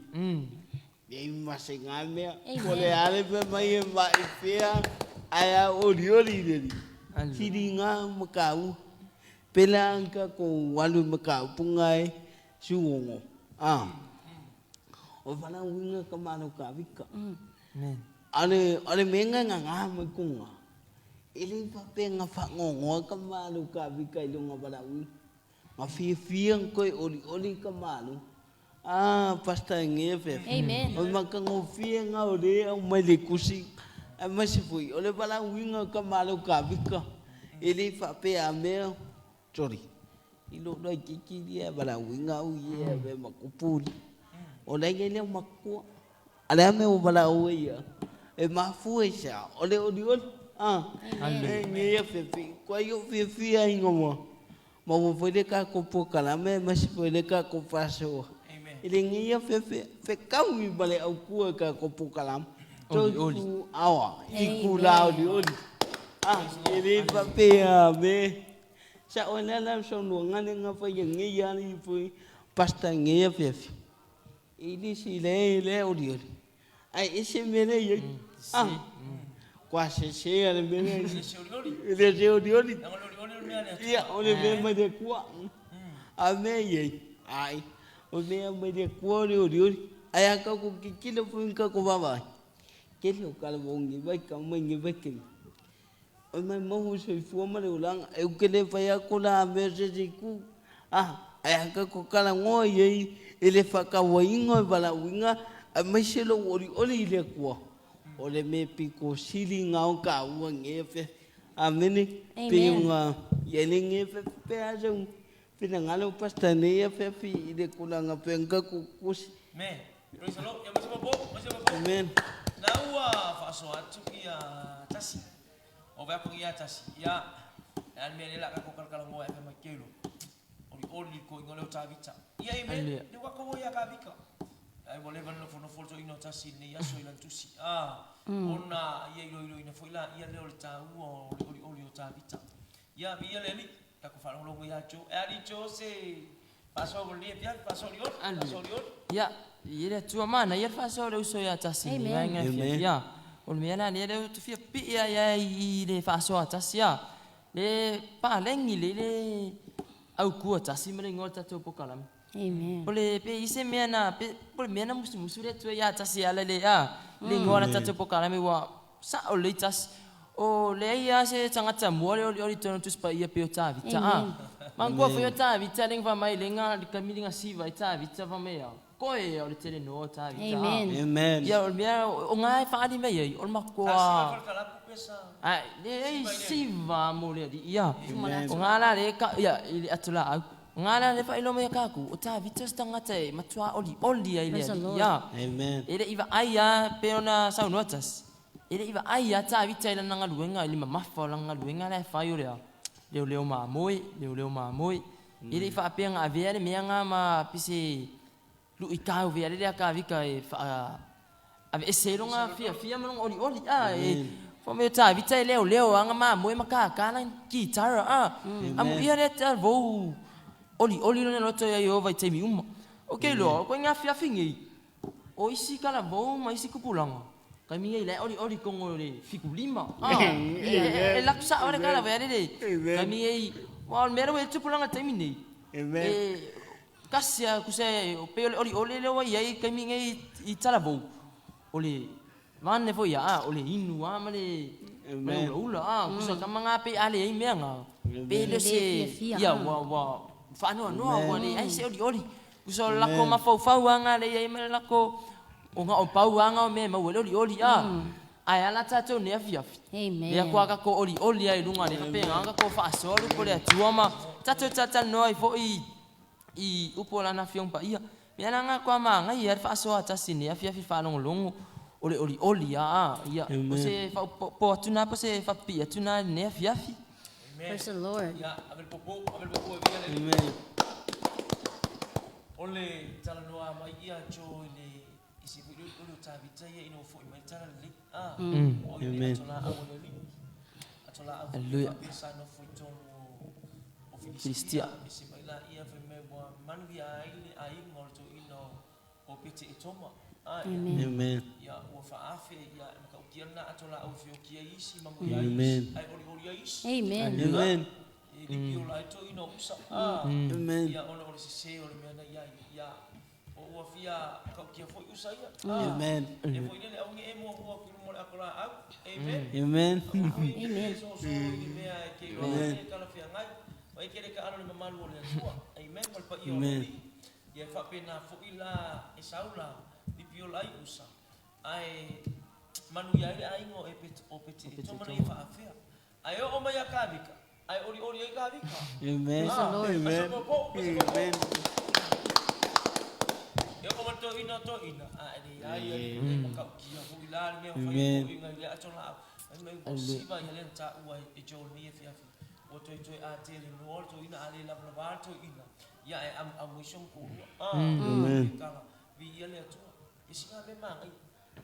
Nei ma se ngamea. Amen. O le ale pe mai e mai fea. Ai a oli oli lili. Siri ngā makau. Pela angka ko walu makau pungai suongo. O wala winga ka malo ka vika. Amen. Ale menga nga nga mai kunga. Ele pa pe nga fa ngongo ka malo ka vika i lunga wala wi. Nga fia fia koe oli oli ka malo. Pasta nge fe. Amen. O maka ngo fia nga ore au mai le kusi. Ai masi fui. O le wala winga ka malo ka vika. Ele fa pe a mea. Sorry. I lo loi kiki lia wala winga au ia ve makupuli. O le nge leo makua. Ale ame o wala ue ia. E mafu e sa. O le oli oli. E nge ia fefe. Kwa io fefe ai ngoma. Ma wo fwe ka kopo kalame, ma si fwe ka kopo. Amen. E le nge ia fefe. Fe kau i bale au kua ka kopo kalame. Oli, oli. Awa. I kula oli oli. E le pape a me. Sa o la la so no ngane nga fa ye nge ya ni fu pasta nge ya fefe. I li si le le oli oli. Ai e se mele ye. Kwa se se ale mele. Le se oli oli. Le se oli oli. Nanga oli oli oli mea le Ia o le me mai de kua. A me ye. Ai. O me mai de kua oli oli oli. Ai aka ku kikile fu ka ko baba. Ke le ka le bongi vai ka mai ngi vai ke. O mai mo se fu ma le ulanga e ke le fa ya ko la me se se ku. Ai aka ku kala ngo ye e le fa ka wa ingo bala winga a mai se lo oli oli le kua. O le me piko sili ngau ka ua nge fe. Amene. Amen. Pe unga ye le nge fe pe a jong. Pina ngalo pasta ne ya fe fi i le kulanga pe nga ku kusi. Me. Praise the Lord. Ya masi popo, masi popo. Amen. Na ua faasoa atu ia tasi. O vea kongi ia tasi. Ia, e mea le laka ko kalakala ngoa e mai kelo. Oli oli ko ingo leo tavita. Ia e me, le wako ia ka vika. Ai mo le van no fono folto ino tasi ni ia so ilan tusi. Ona ia ilo ilo ina foi la ia leo le taua o le oli oli o tavita. Ia vi ia le li, ta ko whalongo ia jo. E ali jo se paso oli pia, paso oli oli, paso oli oli. Ia, ia le tua mana, ia faso le uso ia tasi ni Amen. vainga fia Amen. fia. O le mea la le le tu fia pi ia ia i le faso a tasi ia. Le pa lengi le le au kua tasi ma le ngoa tatou pokalame. Amen. O le pe ise mea na pe o le mea na musu musu le tua ia tasi ia le le a le ngoa la tatou pokalame wa sa o le tasi. O le ia se tangata mua le oli oli tono tuspa ia pe o tavita a. Mangua foi o tavita le ngwa mai le nga le kamili nga siva i tavita fa mea. Koe o le tele no tavita a. Amen. Amen. Ia o le mea o ngai whaari mei ai, o le Tasi makoa. falkalapu pesa. Ai, le ei siva mo le ali ia. O ngā la le ka, ia, i le atu la au. O ngā la le whailo mea kāku, o tavita se tangata e matua oli oli ai le Praise the ali Lord. ia. Amen. E le iwa ai a pe ona saunoa tasi. E le iwa ai a tavita i lana galuega, i le mamafa o lana galuega la e fai o lea. Leo leo māmoe, leo leo māmoe. E le i faapea na avea le mea na ma pise luitau vea le lea Kavika e faa aveese ai lona fiafia ma lona olioli a e fa me Tavita e leo leo anga ma moe ma ka la kitara a amu ia le ta vou olioli lona loto ia Iova i taimi uma. O ke loa ko nga fiafi ngi o isi kala vou ma isi kupulanga kai mi le olioli kongo le fikulima a e laksa ora kala vea le kai mi ei wa mera we tupulanga taimi nei. Amen. Kasia kuse o pe oli oli le wa iai kai mi ngai i talavou o le vane foi a o le inu a ma le Amen. ula ula a kusa ka manga pe ale ai mea nga pe le se ia wa wa whanoa noa wa le ai se oli oli kusa lako mafaufau anga le iai ma le lako o nga o pau anga o mea mau le oli oli a ai ala tātou ne afiafi. Amen. Lea kua ka ko oli oli ai lunga le pe nga ka ko whaasolu po le atua ma tātou tātou noa i foi i upo lana fiong pa ia. Mea nanga kua maa ngai ia whaasoa tasi ne afiafi whaalongolongo o le oli oli a ia. Po se po atuna po se whapi atuna ne afiafi. Praise the Lord. Ia, ave le popo e via le. Amen. O le talanoa mai ia jo i le i se foi o le Tavita ia ina foi mai tala le a. O i le atola au le li. Atola au. Hallelujah. Pe sa no foi tonu o Filistia. Filistia. E se mai la ia fe me wa manu ia ai le ai ngol to ino o pete e toma. A ia. Amen. Ia ua faafe ia e makautia na atola au fiokia isi mangu ia Amen. isi. Ai oli oli ia isi. Amen. Amen. E lipi o lai to ino usa. A. Amen. Ia ona o le sese o le mea na ia ia o ua fia kaukia foi usa ia. Ah. Amen. E foi le au e mua mua ku mo le akola au. Amen. Amen. Amen. So so i mea e ke loa e kala fia ngai. O e kere ka alo le mamalu o le Atua. Amen. Ma le paia o le Amen. Alii. Ia faapena foi la e sau la lipi o lai usa. Ae manu ia ai le aiga o e o pete e toma nei faafea. Ae oo mai a Kavika. Ae oli oli ai Kavika. Amen. Ah, Amen. Amen. Amen. E o to ina to ina a e ai ai le makaukia foi la le mea fai Amen. foi ngai le atola au. Ai mai ua siva ia le ta ua e jo ni e fia fi. O toi toi a te le no to ina a le la la to ina. Ia e am am wisong ko. Ah. Amen. Kala vi ia le atua. E singa me mangai.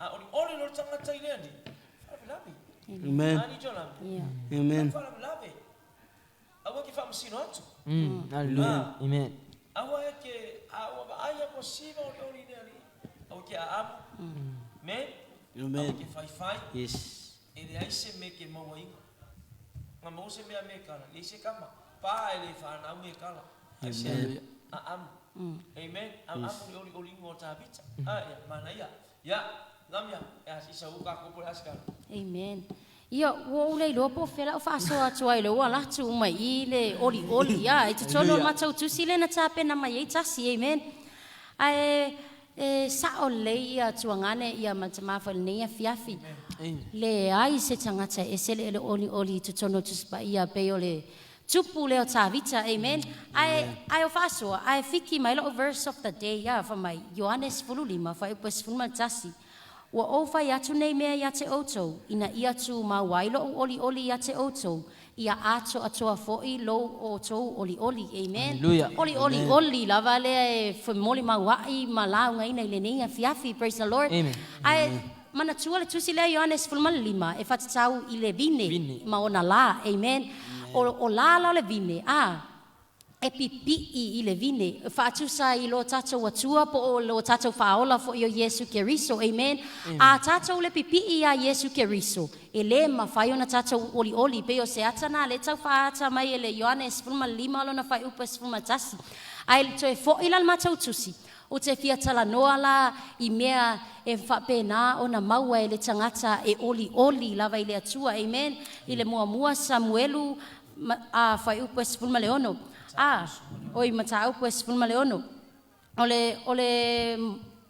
A oli oli lo tangata i le ani. Fala lavi. Amen. Ani jo lavi. Yeah. Amen. Fala lavi. Aua ki whamasino atu. Hallelujah. Amen. Aua e ke aua ba ai ko siva oli oli le ali. Aua ke aamu. Me. Aua Amen. ke whai whai. Yes. E le ai se me ke maua inga. Ngā mau se mea me kala. Le se kama. Pā e le whanau me kala. Ai se Amen. aamu. Amen. Aamu le oli oli ingo tāpita. Ah, ia, mana ia. Ia, ngamia. Ia, isa uka kopo le askara. Amen. Ia, ua ule iloa po o fea lau faasoa atu ai le ua latu uma i le oli oli ia. E totonu o le matau tusi le na tapena mai ai tasi, amen. Ae e sao lelei ia tuagane ia ma tama foi lenei afiafi. Le ai se tagata e ese le ele oli oli i totonu o Tusi Paia pei o le tupu lea o Tavita, amen. Ae ae o faasoa, ae fiki mai loo verse of the day ia fa mai Ioane 15 fuaiupu e 11. Ua ou fai atu nei mea ia te outou, ina ia tu mau ai lou oli oli ia te outou, ia ato atoa foi lou outou oli oli, amen. Hallelujah. Oli oli oli lava lea e femoli mau ai ma laugaina i lenei afiafi, praise the Lord. Amen. Ae manatua le tusi lea Ioane 15 e fatatau i le vine, Vine. ma ona la, amen. O la la o le vine, a e pipi'i i le vine, faatusa i lo tātou atua po o lo tātou whaola fo i o Iesu Keriso, amen. A tātou le pipi'i a Iesu Keriso, e le mawhai ona tātou oli oli, pe o se atana le tau whaata mai e le Ioane 15 lona whai upa 11. Ai toe fo i la le matau tusi, o te fia talanoa la i mea e whapena o na maua e le tangata e oli oli lava i le atua, amen. I le muamua Samuelu a whai upa 16. A, oi mataupu e 16. O le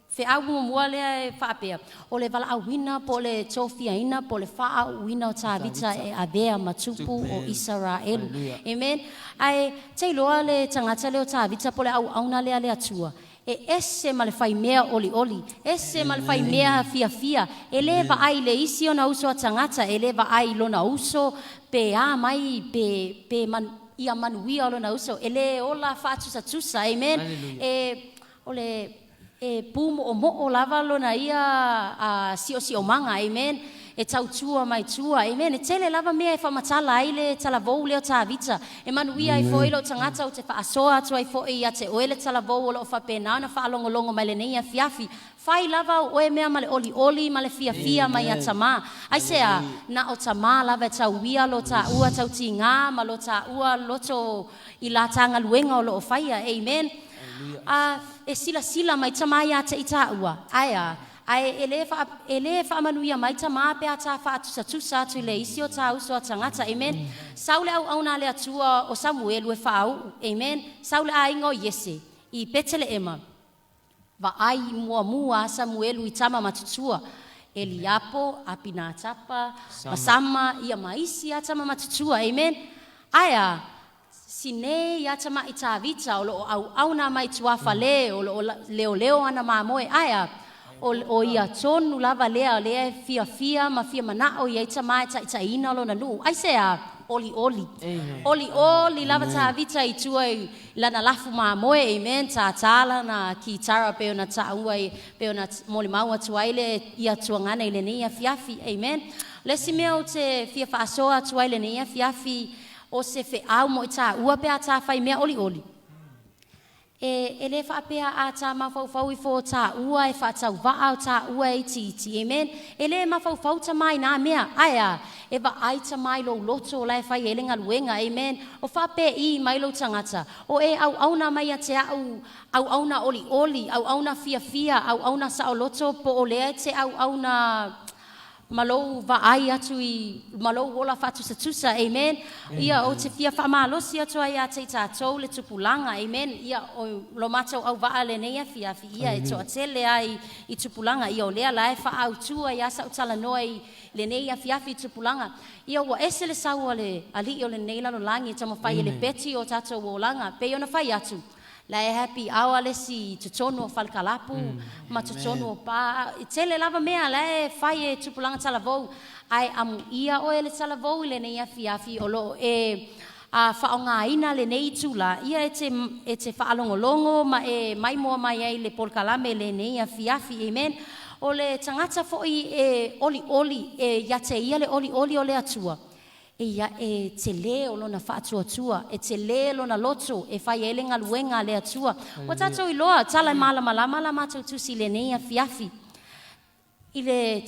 feau muamua lea e faapea. O le valaauina po o le tofiaina po o le faaauina o Tavita e avea ma tupu o Isaraelu. Amen. Ae teiloa le tagata lea o Tavita po o le auauna lea le Atua. E ese ma le faimea olioli, ese ma le faimea fiafia. E lē vaai i le isi ona uso a tagata, e lē vaai i lona uso pe a mai pe man, ia manuia o lona uso. E lē ola faatusatusa. Amen. E o le e pu mo'omo'o lava lona ia a siosiomaga. Amen. E tautua mai tua. Amen. E tele lava mea e faamatala ai le talavou lea o Tavita. E manuia ai foi lou tagata ou te faasoa atu ai foi ia te oe le talavou o loo faapena ona faalogologo mai lenei afiafi. Fai lava au oe mea ma le olioli ma le fiafia mai ia tamā. Aisea? Na o tamā lava e tauia lo taua tautigā ma lo taua loto i la tagaluega o loo faia. Amen. A e silasila mai tamā iā te i tāua. Ae a? Ae e lē faamanuia mai tamā pe a tā faatusatusa atu i le isi o tā uso a tagata. Amen. Sau le auauna a le Atua o Samuelu e faauu. Amen. Sau le aiga o Iese i Peteleema. Vaai muamua a Samuelu i tama matutua. Eliapo, Apinatapa, Masama, ia ma isi a tama matutua. Amen. Ae a? Sinē ia tamaʻi Tavita o loo auauna mai tuafale o loo leoleo ana mamoe. Ae a? O ia tonu lava lea lea e fiafia ma fia manao i ai tamā e taʻitaʻina lona nuu. Aisea? Olioli. Olioli lava Tavita i tua i lana lafu mamoe. Amen. Tātā lana kitara pe ona taua i pe ona molimau atu ai le ia tuagana i lenei afiafi. Amen. Le isi mea ou te fia faasoa atu ai lenei afiafi o se feau mo i tāua pe a tā fai mea olioli. E lē faapea a tā mafaufau i fo tāua e faatauvaa o tāua e itiiti. Amen. E lē mafaufau tamā i nā mea. Ae a? E vaai tamā i lou loto la e fai ai le galuega. Amen. O faapei mai lou tagata. O e auauna mai ia te au auauna olioli, auauna fiafia, auauna saoloto po o lea e te auauna ma lou vaai atu i ma lou ola faatusatusa. Amen. Ia ou te fia faamalosi atu ai ia te i tatou le tupulaga. Amen. Ia o lo matou auvaa lenei afiafi ia e toatele ai i tupulaga. Ia o lea la e faaautua ia sa'u talanoa i lenei afiafi i tupulaga. Ia ua ese le sau a le alii o lenei lalolagi e taumafai e lepeti o tatou olaga. Pei ona fai atu la e happy hour le si totonu o falekalapu ma totonu o pa. E tele lava mea la e fai e tupulaga talavou. Ae amuia oe le talavou i lenei afiafi o loo e a faaaogāina lenei itulā ia e te faalogologo ma e maimoa mai ai le polokalame lenei afiafi. Amen. O le tagata foi e olioli e ia te ia le olioli o le Atua e ia e telē o lona faatuatua, e telē lona loto e fai ai le galuega a le Atua. Ua tatou iloa tala e malamalama la matou tusi i lenei afiafi. I le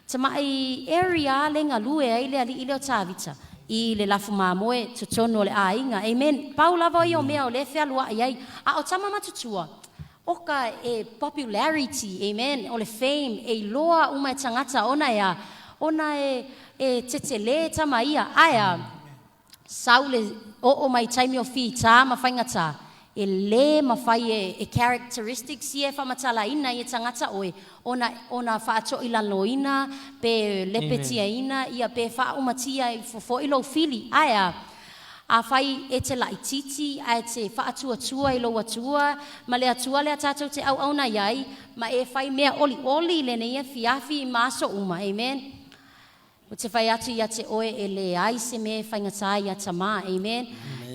tamaʻi area le galue ai le alii lea o Tavita i le lafu mamoe totonu o le aiga. Amen. Pau lava ia o mea o lea fealuai ai. A o tama matutua, oka e popularity, amen, o le fame, e iloa uma e tagata ona e a, ona e tetelē tama ia. Ae a? Sau le oo mai taimi o fitā ma faigatā. E lē mafai e characteristics ia e faamatalaina i e tagata oe ona faatoʻilaloina pe lepetiaina ia pe faaumatia i fofoʻi lou fili. Ae a? Afai e te laititi ae te faatuatua i lou Atua ma le Atua lea tatou te auauna iai ma e fai mea olioli i lenei afiafi ma aso uma. Amen. O te fai atu ia te oe e leai se mea e faigatā ia tamā. Amen.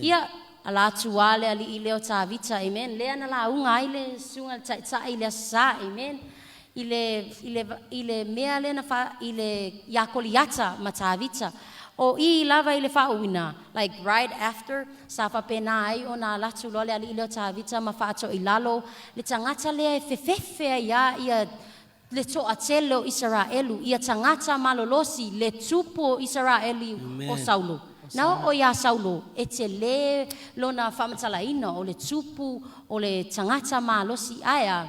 Ia ala atu a le alii lea o Tavita. Amen. Lea na lauga ai le susuga le taʻitaʻi le aso Sā. Amen. I le mea lea na fa i le iā Koliata ma Tavita. O i lava i le faauina, like right after, sa faapena ai ona ala atu loa le alii lea o Tavita ma faatoʻilalo le tagata lea e fefefe ai ia ia le toatele o Isaraelu, ia tagata malolosi, le tupu o Isaraeli o Saulo. Na oo iā Saulo, e telē lona faamatalaina o le tupu o le tagata malosi. Ae a?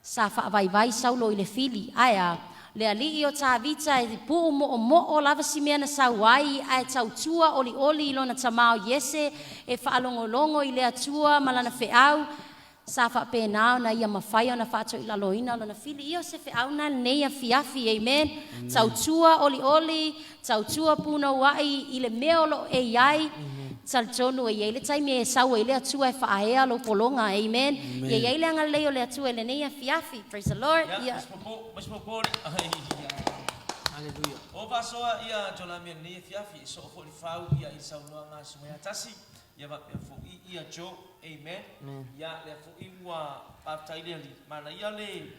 Sa faavaivai Saulo i le fili. Ae a? Le alii o Tavita e puu mo'omo'o lava si mea na sau ai ae tautua olioli i lona tamā o Iese e faalogologo i le Atua ma lana feau sa faapena ona ia mafai ona faatoʻilaloina lona fili. Ia o se feauna lenei afiafi. Amen. Tautua olioli, tautua punouaʻi i le mea o loo e iai. Talitonu e iai le taimi e sau ai le Atua e faaea lou pologa. Amen. Ia iai le agalelei o le Atua i lenei afiafi. Praise the Lord. Ia, Ia. masi popo le. Ai, ia. Hallelujah. O faasoa ia Jolami lenei afiafi, e soo fo'i le fau ia i saunoaga a susuga ia tasi ia faapea fo'i ia Joe. Amen. Ia lea fo'i ua faafetai le Alii manaia le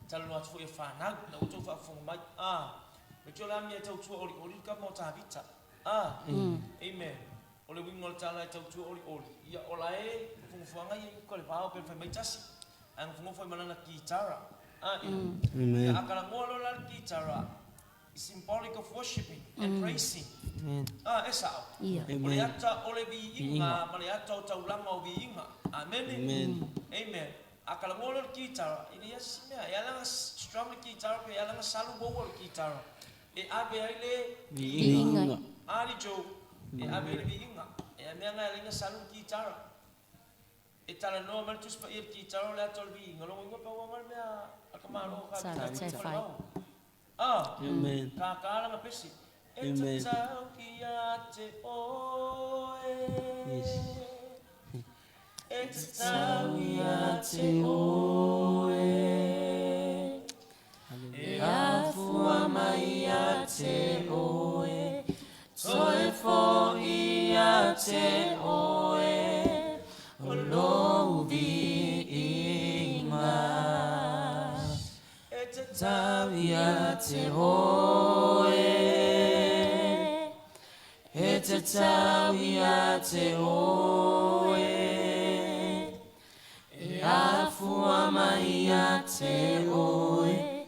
talanoa atu fo'i e fanau na ua outou faafofoga mai. A le Jolami e tautua olioli le kama o Tavita. A amen. O le uiga o le tala e tautua olioli ia o la e fogafogaga ia i uka le vao pe fai mai tasi ae gofogofa ai ma lana kitara. A ia. Amen. Ia a kalagoa loa la le kitara, symbolic of worshiping and praising. Amen. Ah, e sa'o. Ia. O le ata o le viiga ma le ata o taulaga o viiga. Amene. Amen. Amen. A kalagoa loa le kitara, e leai se mea e ala ona strum le kitara pe ala ona salu uaua le kitara e ave ai le Viiga. Ali Joe e ave ai le viiga. E a mea ga e ala ona salu le kitara e talanoa mai le Tusi Paia, le kitara o le ata o le viiga. Logo igoa pauaga le mea a ka malo ka Sa- sa fai. Ah. Amen. Ka ka langa pesi. E Amen. tatau ia te oe. Yes. E tatau ia te oe. E afua mai ia te oe. Toe fo'i ia te oe. O lou viiga. E tatau ia te oe. E tatau ia te oe. E afua mai ia te oe.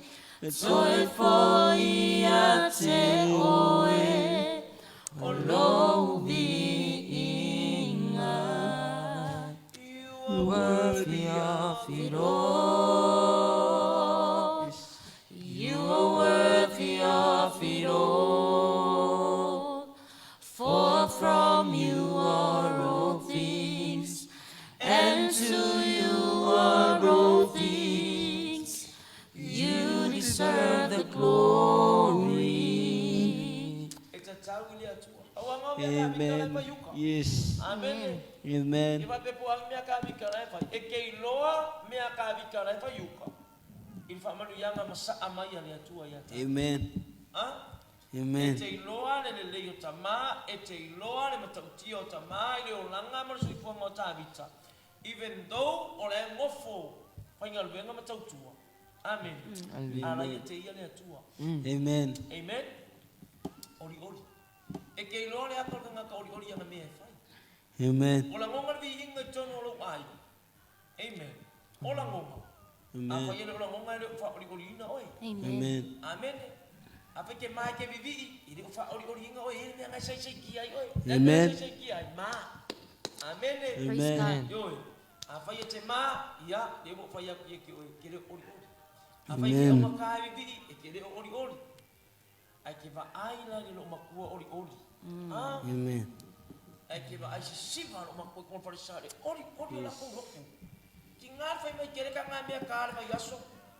Toe fo'i ia te oe. O lou viiga. You are worthy of it all. You are worthy of it all. For from you are all things, and to you are all things. You deserve the glory. E tatau i le Atua. Amen. Yes. Amen. Amen. I faapea po o a mea ka vika la e fai. E ke iloa mea ka vika la e fai uka. I le faamanuiaga masaa mai a le Atua ia tatou. Amen. Ha? E Amen. te iloa le lelei o tamā, e te iloa le matautia o tamā i le olaga ma le soifuaga o Tavita. Even though o le gofo faigaluega ma tautua. Amen. Ala ia te ia le Atua. Amen. Amen. Oli oli. E ke iloa le ata o le tagata oli oli ana mea e fai. Amen. O lagoga le viiga i totonu o lou aiga. Amen. O lagoga. Amen. Afai e le o lagoga e le o faaolioliina oe. Amen. Amen. Amen. Afai ke mae ke vivii, i le o faaolioliina oe, e le mea ngai saisai ai oe. Le Amen. mea saisai ai, ma. Amen. Praise Amen. God. Ioe. Afai e te ma, ia, le ua fai aku ia ke oe, ke le o olioli. Afai ke Amen. au ka e vivii, e ke le o olioli. Ai ke vaai la le lo makua olioli. Ah, Amen. ai ke vaai sisiva lo makua i kona falesa le oli oli o lako loku. Ki ngā whai mai kere ka ngā mea ka le mai aso.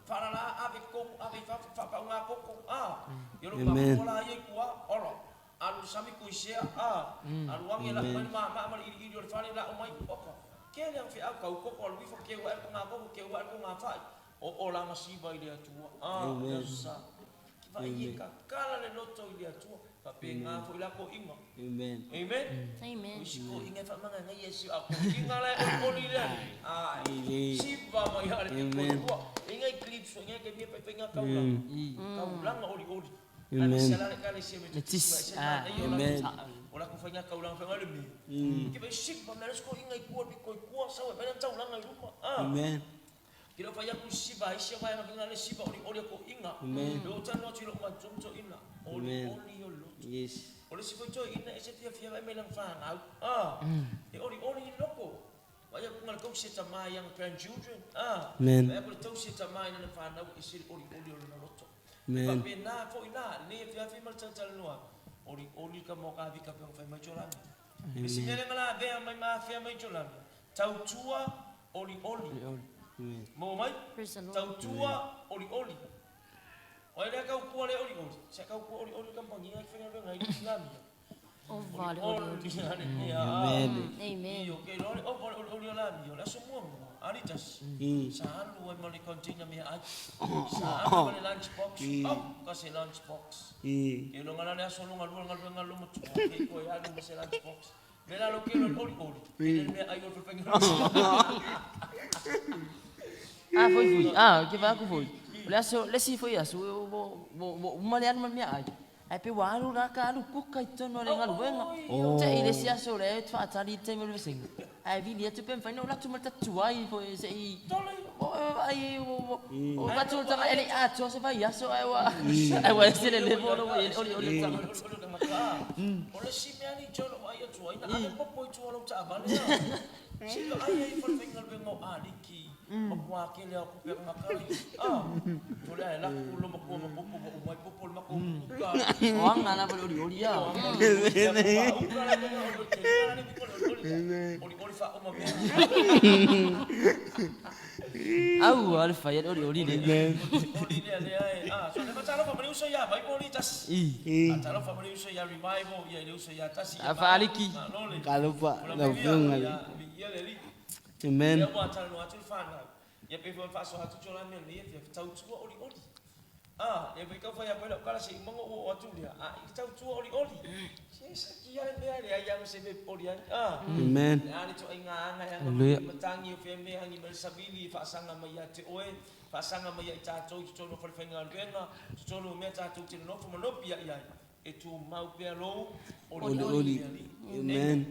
Wharala ave komu ave i whawha whapau ngā koko. Ah, i lo Amen. makua la ia i kua, ora. Alu sami kuisea, ah. Alu wangi la mai ma ma ma i i o le whare la o mai oko. Ke le ang whiau kau koko alu ifo ke ua ko ngā koko ke ua ko ngā whai. O o la ngasiva i le Atua. Ah, Amen. sa. Ki vai i ka kala le loto i le Atua. Fa pe ngā fo i la ko inga. Amen. Amen. Amen. O isi ko inga fa manga ngai esi a ko inga la o oli le. Ah, Ili. siva mai ale Amen. ko inga i clips inga ke mea pai pai kaulanga. Kaulanga oli oli. Amen. Se la le ka le se me. Le tis. Ah. Amen. O la ko whainga kaulanga whainga le me. Ke vai siva me ko inga i kua ko i kua sa we taulanga i ruma. Ah. Amen. Ki lo whai aku siva i sia vai nga le siva oli oli ko inga. Amen. Le o tanu atu i lo ma tumto ina. Oli Amen. oli o loto. Yes. O le sifo toi ina e se fia fia vai mai lang whangau. Ah. E oli oli i loko. Vai aku ngal kau se tamai yang grandchildren. Ah. Amen. Vai aku le tau se tamai na whanau e se oli oli o le loto. Amen. Fa pe nā fo ina ne fia fia mal tal tal noa. Oli oli ka mo ka vi ka pe whai mai jolami. E si mea ngala vea mai ma fia mai jolami. Tautua oli oli. Amen. Mo mai? Praise the Lord. Tautua oli oli. O ele kau kua le oli oli. Se kau kua oli oli ka pangi ai whenga wenga i ngami. Ova le oli oli. Amen. Amen. Io ke lole o ole oli oli la mi o la so mua mua. Ali tas. Sa alu ai ma le container mea ai. Sa alu ma le lunch box. Oh, ka se lunch box. Ke lo ngala le aso lo ngalu ngalu ngalu mo tu. Ke ko e alu ma se lunch box. Me la lo ke lo oli oli. Ke le mea ai o le whenga. A foi foi. A, ke va ku foi. O le aso, le si foi aso, o uma le alu ma le mea ai. Ae pe ua alu la ka alu kuka i totonu o le galuega. Te i le isi aso lea e faatali i le taimi o le vasega. Ae vili atu pe mafai ona ou alu atu ma le tatuai foi se i ai o avatu le taga e le i atoa se vaiaso ae ua ae ua ese le level ua i ai le olioli o le tagata. O le isi mea alii Joe o ai atu ai na ave popo i tua o lou taavale a. Sika ai ai falefaigaluega o aliki ma puakele o kupe ngakari. Ah, tole ai laku lo makua ma popo ma umai popo le mako uka. O aga lava le olioli a. Oli oli fa uma mea. Aua le fai a le olioli le. Oli lea lea e. Ah, so le matalofa ma le uso ia mai poli tasi. Matalofa ma le uso ia revival ia le uso ia tasi. A faaliki. Malole. Kalofa lau Afioga i le. Ia le li. Amen. Lea ua talanoa atu le fanau. Ia pe foi faasoa atu tio la mea nei fia tautua oli oli. Ah, ia pe kau fai a lau kala se imango o atu lea. Ah, i tautua oli oli. Se sa kia le mea lea ia se me oli ai. Ah. Amen. Le ale to ai ngā anga ia Hallelujah. matangi o fia mea hangi ma le savili faasanga mai ia te oe, faasanga mai ia i tātou i totonu o falefaigaluega, totonu o mea tātou te nonofo ma nopi ia i ai. E tu mau pea lou, oli Oli oli. Amen.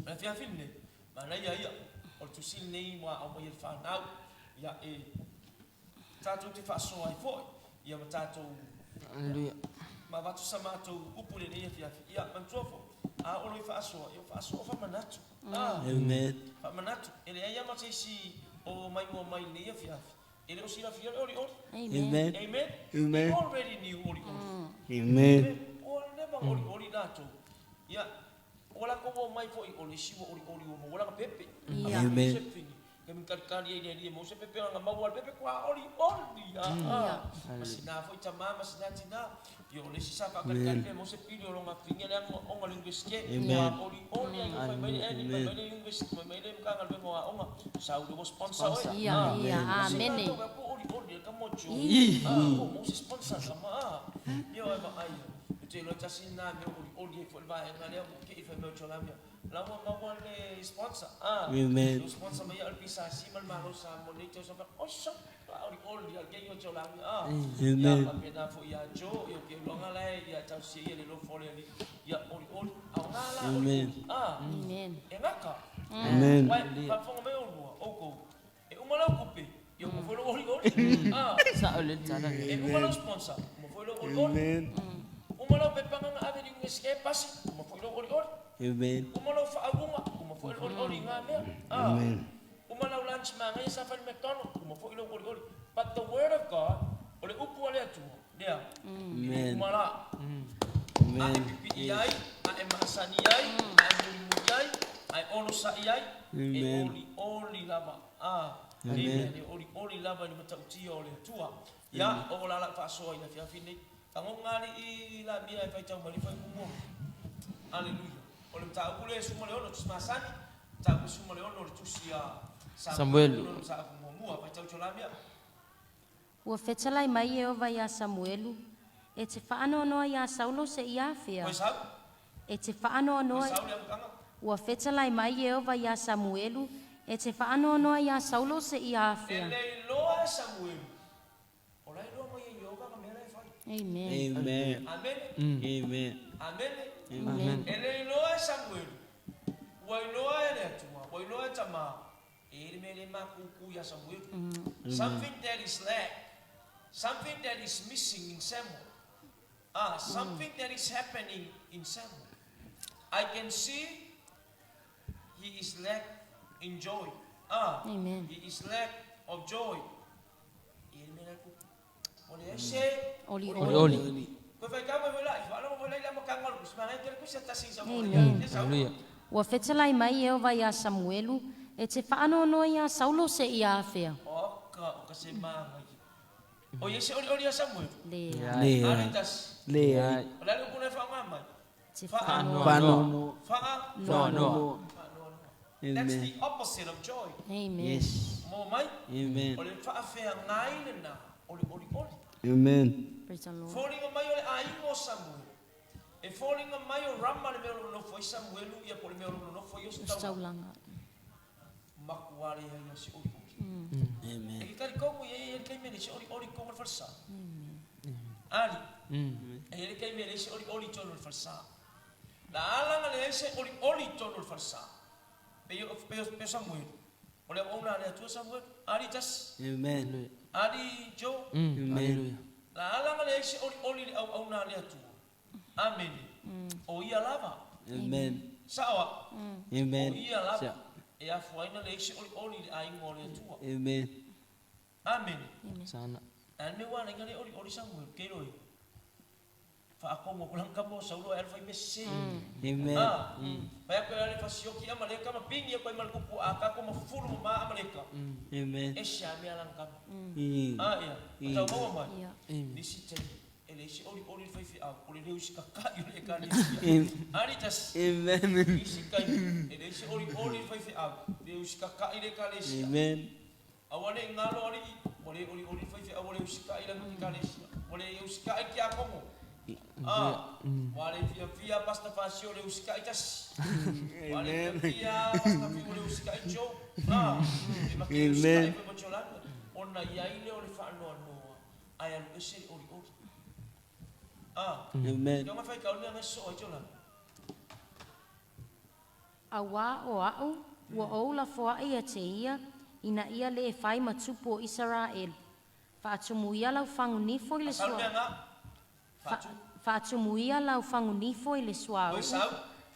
Le fiafi lenei, manaia ia, o le tusi lenei ua aumai e le fanau, ia e tātou te faasoa ai foi, ia ma tātou Hallelujah. ma avatu sa matou upu lenei afiafi. Ia, manatua foi, a o lo i faasoa, ia o faasoa faamanatu. Ah, Amen. faamanatu, e leai lava ma se isi o mai mua mai lenei afiafi. E le o silafia le olioli. Amen. Amen. Amen. Amen. They already knew olioli. Amen. Ua leva olioli latou. Ia, o lakou ua omai foi o le isi ua olioli ua maua lana pepe. Ia. Amen. Ke mi kalikali ai le alii e maua se pepe lana maua le pepe kua olioli. Ah, ah. Ma sina foi tamā ma sina tinā. Ia o le isi sa faakalikali pe maua se pili o lona figa le aga onga le universite. Amen. Ua olioli ai fai mai le ani fai mai le universite fai mai le Matagaluega o Aoga. Sau le ua sponsor oe. Ia, ia, amene. Sina ko olioli e ka mojo. I. Ah, o mo se sponsor ka ma. Ah. Ia o e vaai. E te loa tasi nā mea olioli ai foi le vaega lea ua kei fai mai o tiola mea. La ua maua le sponsor. Ah. Amen. Le sponsor mai ia o le PSC ma le Malo Samoa nei tausaga fai. Oso, a olioli a le kei o tiola mea. Ah. Amen. Ia faapena foi ia Joe, ia o ke loga lae ia tausia ia le lofo o le alii. Ia olioli. A o ngā la Amen. olioli. Ah. Amen. E gaka. Amen. Uai, faafofoga mai olua, oukou. E uma lau kupe, ia uma foi lou olioli. Ah. Sao le tala. E uma lau sponsor, uma foi lou olioli. Amen. Uma lau pepaga na ave i le universite e pasi, uma foi lou olioli. Amen. Uma lau faauuga, uma foi lou olioli i ngā mea. Ah. Amen. Uma lau lunch magaia sa fai le McDonald, uma foi lou olioli. But the word of God, o le upu a le Atua, lea. Amen. Uma la. A e Amen. pipii ai, a e maasani ai, a e mulimuli ai, a e onosa'i ai, e Amen. olioli lava. Ah, Amen. amen. E olioli lava i le matautia o le Atua. Ia, o o la lau faasoa i le afiafi nei. Tagoga alii la mia e faitau mai le faaiupu mua. Aleluia. O le mataupu lea e 16, tusi masani, mataupu 16 o le tusi a Samuelu. Samuelu, o le mataupu muamua, faitau tio la mea. Ua fetalai mai Ieova iā Samuelu, e te faanoanoa iā Saulo seia afea. Koe sau, E te koe faanoanoa sau le amataga. Ua fetalai mai Ieova iā Samuelu, e te faanoanoa iā Saulo seia E afea. le iloa e Samuelu, o la iloa mai e Ieova ka mea la e fai. Amen. Amen. Amene, Amen. amene. Amen. E le iloa e Samuelu, ua iloa e le Atua, ua iloa e Tamā, e i le mea le makuku iā Samuelu. Something that is lack, something that is missing in Samuel. Ah, something that is happening in Samuel. I can see he is lack in joy. Ah, Amen. he is lack of joy. E le mea la kupu. O le ese, Oli Oli oli. oli. koe fai kau mai la, i whaalogo foi la i la makanga o le kusi mangai tele kusi atasi i sa mo. Amen. E sau. Hallelujah. Ua fetalai mai Ieova iā Samuelu, e te faanoanoa iā Saulo seia afea. O ka, o ka se mangai. O ia se oli oli a Samuel. Lea. Lea. Ari tasi. Lea. O le ale upuna e whaonga mai. Te Faanoanoa. Faanoanoa. Faanoanoa. That's Amen. the opposite of joy. Amen. Yes. Mo mai, Amen. o le faafeagai lena o le olioli. Amen. Praise the Lord. Foliga mai o le aiga o Samuelu. E foliga mai o Rama le mea o lo o nonofo ai Samuelu ia po o le mea o lo o nonofo ai Ositaulaga. Ositaulaga. Makuale ai o se olioli. Amen. E ke talitonu i ai e i ai le taimi e leai se olioli i totonu o le falesa. Ali, e i ai le taimi e leai se olioli i totonu o le falesa. Na ala ona leai se olioli i totonu o le falesa, pei o, pei o, pei o Samuelu, o le auauna a le Atua Samuelu. Ali tasi. Amen. Ali Joe. Amen. Na ala ona leai se olioli i le auauna a le Atua. Amene. O ia lava. Amen. Sao a? Amen. O ia lava. E afua ai ona leai se olioli i le aiga o le Atua. Amen. Amene. Sana. A le mea ua ala ai ona le olioli Samuelu, keiloi. Faakomo ko lang kamo Saulo e alfai mese. Amen. Ah. Pai ako ale fasioki amaleka ma pingi ako ai malkupu a ka ko mafulu ma amaleka. Amen. E sia me alang kamo. Mm. Ah ia. Mm. Tau maua mai. Ia. Amen. Nisi te e le isi oli oli fai fi au o le leu si kakai o le ekalesia. Ari tas. Amen. Isi kai e le isi oli oli fai fi au leu si kakai le ekalesia. Amen. Aua ne i galo alii, ua le olioli faifeau ua le usitai i lana ekalesia, ua le usitai i tiakono. A, ua le fiafia Pastor Fasio le usitai tasi. Ua le fiafia Pastor Fiu le usitai Joe. A, e make le usitai foi ma Jolanda. Ona i ai lea o le faanoanoa, ae alu ese le olioli. A, Amen. e ona faitau le mea na sosoo ai Jolanda. Auā o a'u, ua ou lafoaʻi ia te ia, ina ia lē fai ma tupu o Isaraelu. Faatumuia lau fagunifo i le Asau le sua. mea na, faatu. Faatumuia lau fagunifo i le Oi suauu. sau.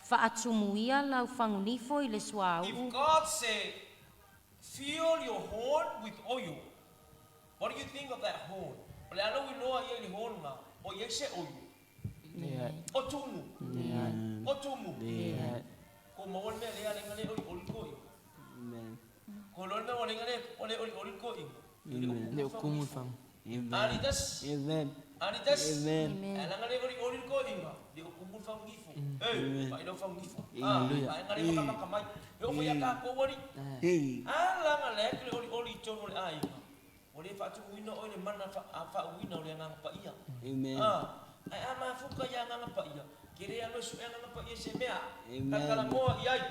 Faatumuia lau fagunifo i le suauu. If God said, fill your horn with oil, what do you think of that horn? O le a lou iloa ia i le horn na, o i ai se oil? Leai. O tumu. Leai. O tumu. Leai. Ko maua le mea lea lenga le olioli koʻi. Amen. Ko loa le mea ua lenga le ua le olioli koʻi. Amen. Le o kumu le fagu. Amen. Ali tasi. Amen. Ali tasi. Amen. Amen. Ae langa le olioli le koʻiga, le o kumu le fagugifo. Ei, faailau fagugifo. Hallelujah. Ah, vaega le makamaka mai. E oo foi ia takou alii. Hey. A langa le atu le olioli i totonu o le aiga, ua le faatumuina oe le mana faauuina o le Agaga Paia. Amen. A, ae a mafuka ia Agaga Paia, ke le alo e suʻe Agaga Paia i se mea, Amen. ka kalagoa i ai.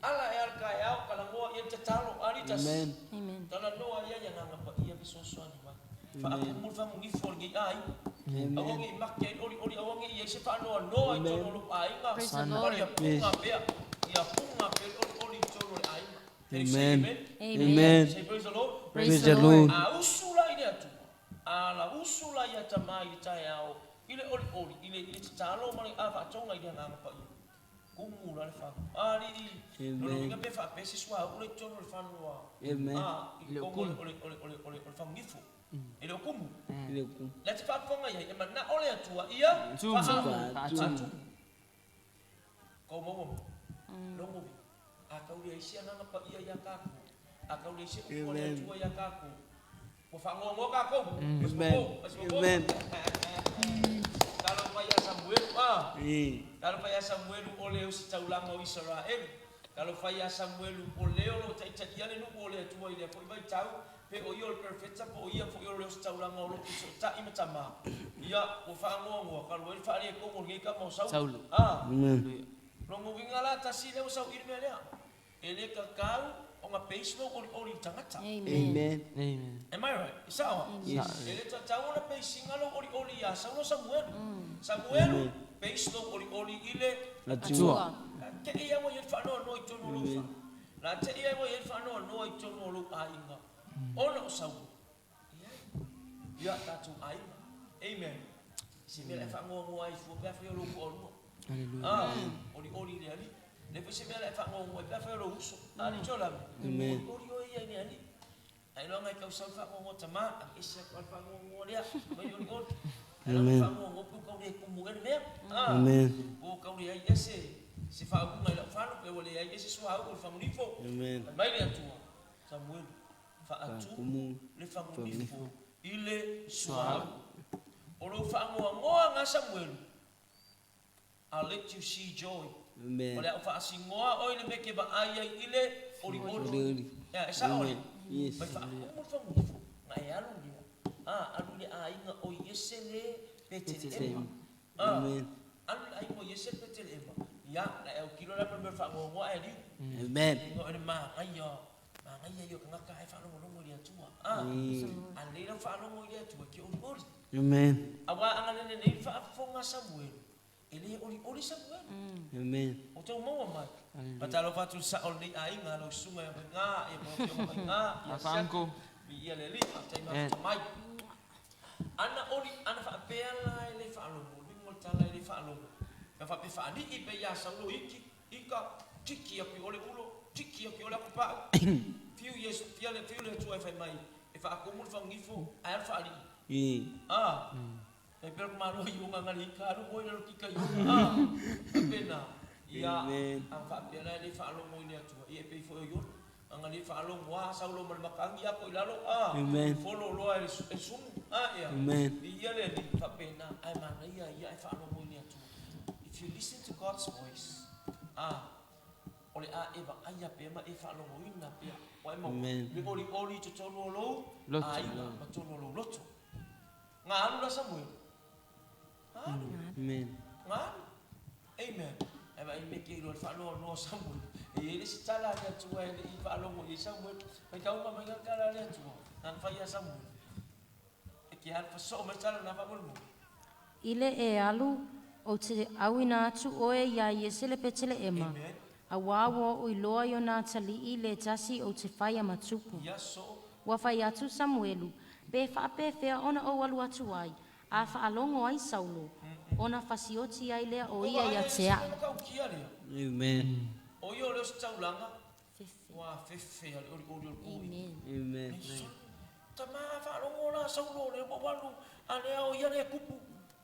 Ala e ala taeao, kalagoa i ai le tatalo, Alitas. Amen. Amen. Talanoa i ai Agaga Paia fesoasoani mai. Faakumu le fagugifo o lenei aiga. Amen. Aua ne i make ai le olioli, aua ne i ai se faanoanoa i totonu o lou aiga. Praise the Lord. Ia puga pea, ia puga pea le olioli i totonu o le aiga. Can you say Amen. amen? Amen. Amen. Say praise the Lord. Praise the Lord. A usu la i le Atua, a la usu la ia Tamā i le taeao, i le olioli, i le, i le tatalo ma le a faatoga i le Agaga Paia. Kumu la le fagu. Alii, Amen. lona uiga pe faapea se suauu la i totonu o le fanua, Amen. a, i totonu o le, o le, o le, o le, o le, o le fagugifo. E le o kumu. E le o kumu. La te faafofoga i ai, e manao le Atua ia Tumu. faa, Faatumu. faatumu. Kau maua mai. Logo uiga, a tau leai se Agaga Paia ia takou, a tau leai se upu a le Amen. Atua ia takou, ua faagoagoa takou. Amen. Amen. Talofa ia Samuelu, a. Eh. Talofa ia Samuelu o le ositaulaga o Isaraelu. Talofa ia Samuelu o le o lo o taitaia le nuu o le Atua i lea foi vaitau, pe o ia o le perofeta po o ia foi o le ositaulaga o lo o fesootai ma Tamā. Ia, ua faagoagoa talu ai le faaletonu o lenei tama o Saulo. Saulo. A. Amen. Lona uiga la, tasi lea ua sauili le mea lea. E le tatau ona peisi lou olioli i le tagata. Amen. Amen. Amen. Am I right? E sao a? Yes. E le tatau ona peisiga lou olioli iā Saulo Samuelu. Samuelu, peisi lou olioli i le Atua. La tei ai ua i ai le faanoanoa i totonu o lou fale. La tei ai ua i ai le faanoanoa i totonu o lou aiga ona o Saulo. Leai. Ia tatou aiga. Amen. Se mea la e faagoagoa ai fua pe afai o lou toalua. Hallelujah. Ah, olioli i le Alii. Le foi se mea la e faagoagoa ai pe afai o lou uso. Ah, alii Jolame. Amen. Olioli oe ia i le Alii. Ailoga e tau sau le faagoagoa tamā, ave ese atu lava le faagoagoa lea, mai olioli. Ailoga Amen. faagoagoa pe ua tau le kumu ea le mea. Ah, Amen. ua tau leai ea se, se faauuga i lau fano, pe ua leai ea se suauu o le fagunifo. Amen. Fai mai le Atua, Samuelu, faatu Faakumu. le fagunifo i le suauu. O lou faagoagoa ga Samuelu, I'll let you see joy. Amen. O le a ou faasinoa oe i le mea e te vaai ai i le olioli. Olioli. Ia, e sao Amen. lea? Yes. Mai faakumu le fagugifo, na e alu lea, a, alu i le aiga o Iese le Petelema. A, Amen. alu i le aiga o Iese le Petelema. Ia, na e autilo la ma le mea o le faanoanoa ae liu. Amen. Ingo o le manaia, manaia ia o tagata ae faalogologo i le Atua. A, a lelei lau faalogo i le Atua, e te olioli. Amen. Auā a na le lelei le faafofoga a Samuelu, e le olioli Samuelu. Amen. O tau maua mai. Faatalofa atu i le sao o lenei aiga, lau susuga ia Maiga, ia lau afioga Maiga, ia Afa Siaki, uncle. viia le Alii, faafetai mafuta mai. Ana oli, ana faapea la e le faalogo, le uiga o le tala e le faalogo. Na faapea faalii pe ia Saulo iki, ika, tiki aku i o le ulo, tiki aku i o le akupau. Fiu Iesu, fia le, fiu le Atua e fai mai, e faakumu le fagifo, ae alu faalii. Ah, e pei o le malo i uga ngali ika alu moi lalo kika i uga. Ah, faapena. Ia, Amen. a faapea la e le faalogo i le Atua, ia e pei foi o Iona. A na le faalogo a Saulo ma le makagi ako i lalo, ah, Amen. folo loa e le e sumu. Ah, ia. Amen. Viia le Alii, faapena, ae manaia ia e faalogo i le Atua. If you listen to God's voice, ah, o le a e vaaia pea ma e faalogoina pea. Ua e maua, Amen. le olioli i totonu o lou Loto. aiga ma totonu o lou loto. Ga alu la Samuelu. Ga alu. Amen. Ga alu. Amen. Ae vaai le mea ke iloa i le faanoanoa o Samuelu. E i ai le isi tala a le Atua e le i faalogo i ai Samuelu. Faitauga mai le tala a le Atua, na na fai ia Samuelu. E ke alu fasoo mai le tala lena faamolemole. I le e alu, ou te auina atu oe iā Iese le Peteleema, Amen. auā ua ou iloa i ona atalii le tasi ou te faia ma tupu. Ia soo. Ua fai atu Samuelu, Pe faapefea ona ou alu atu ai, a faalogo ai Saulo, ona fasioti ai lea o Ua ia vaai ia ai te se au. matautia lea. Amen. O ia o le ositaulaga, Fefe. ua fefe a le olioli o le koina. Amen. Amen. Ai, Tama faalogo la Saulo le ua alu, a lea o ia le kupu.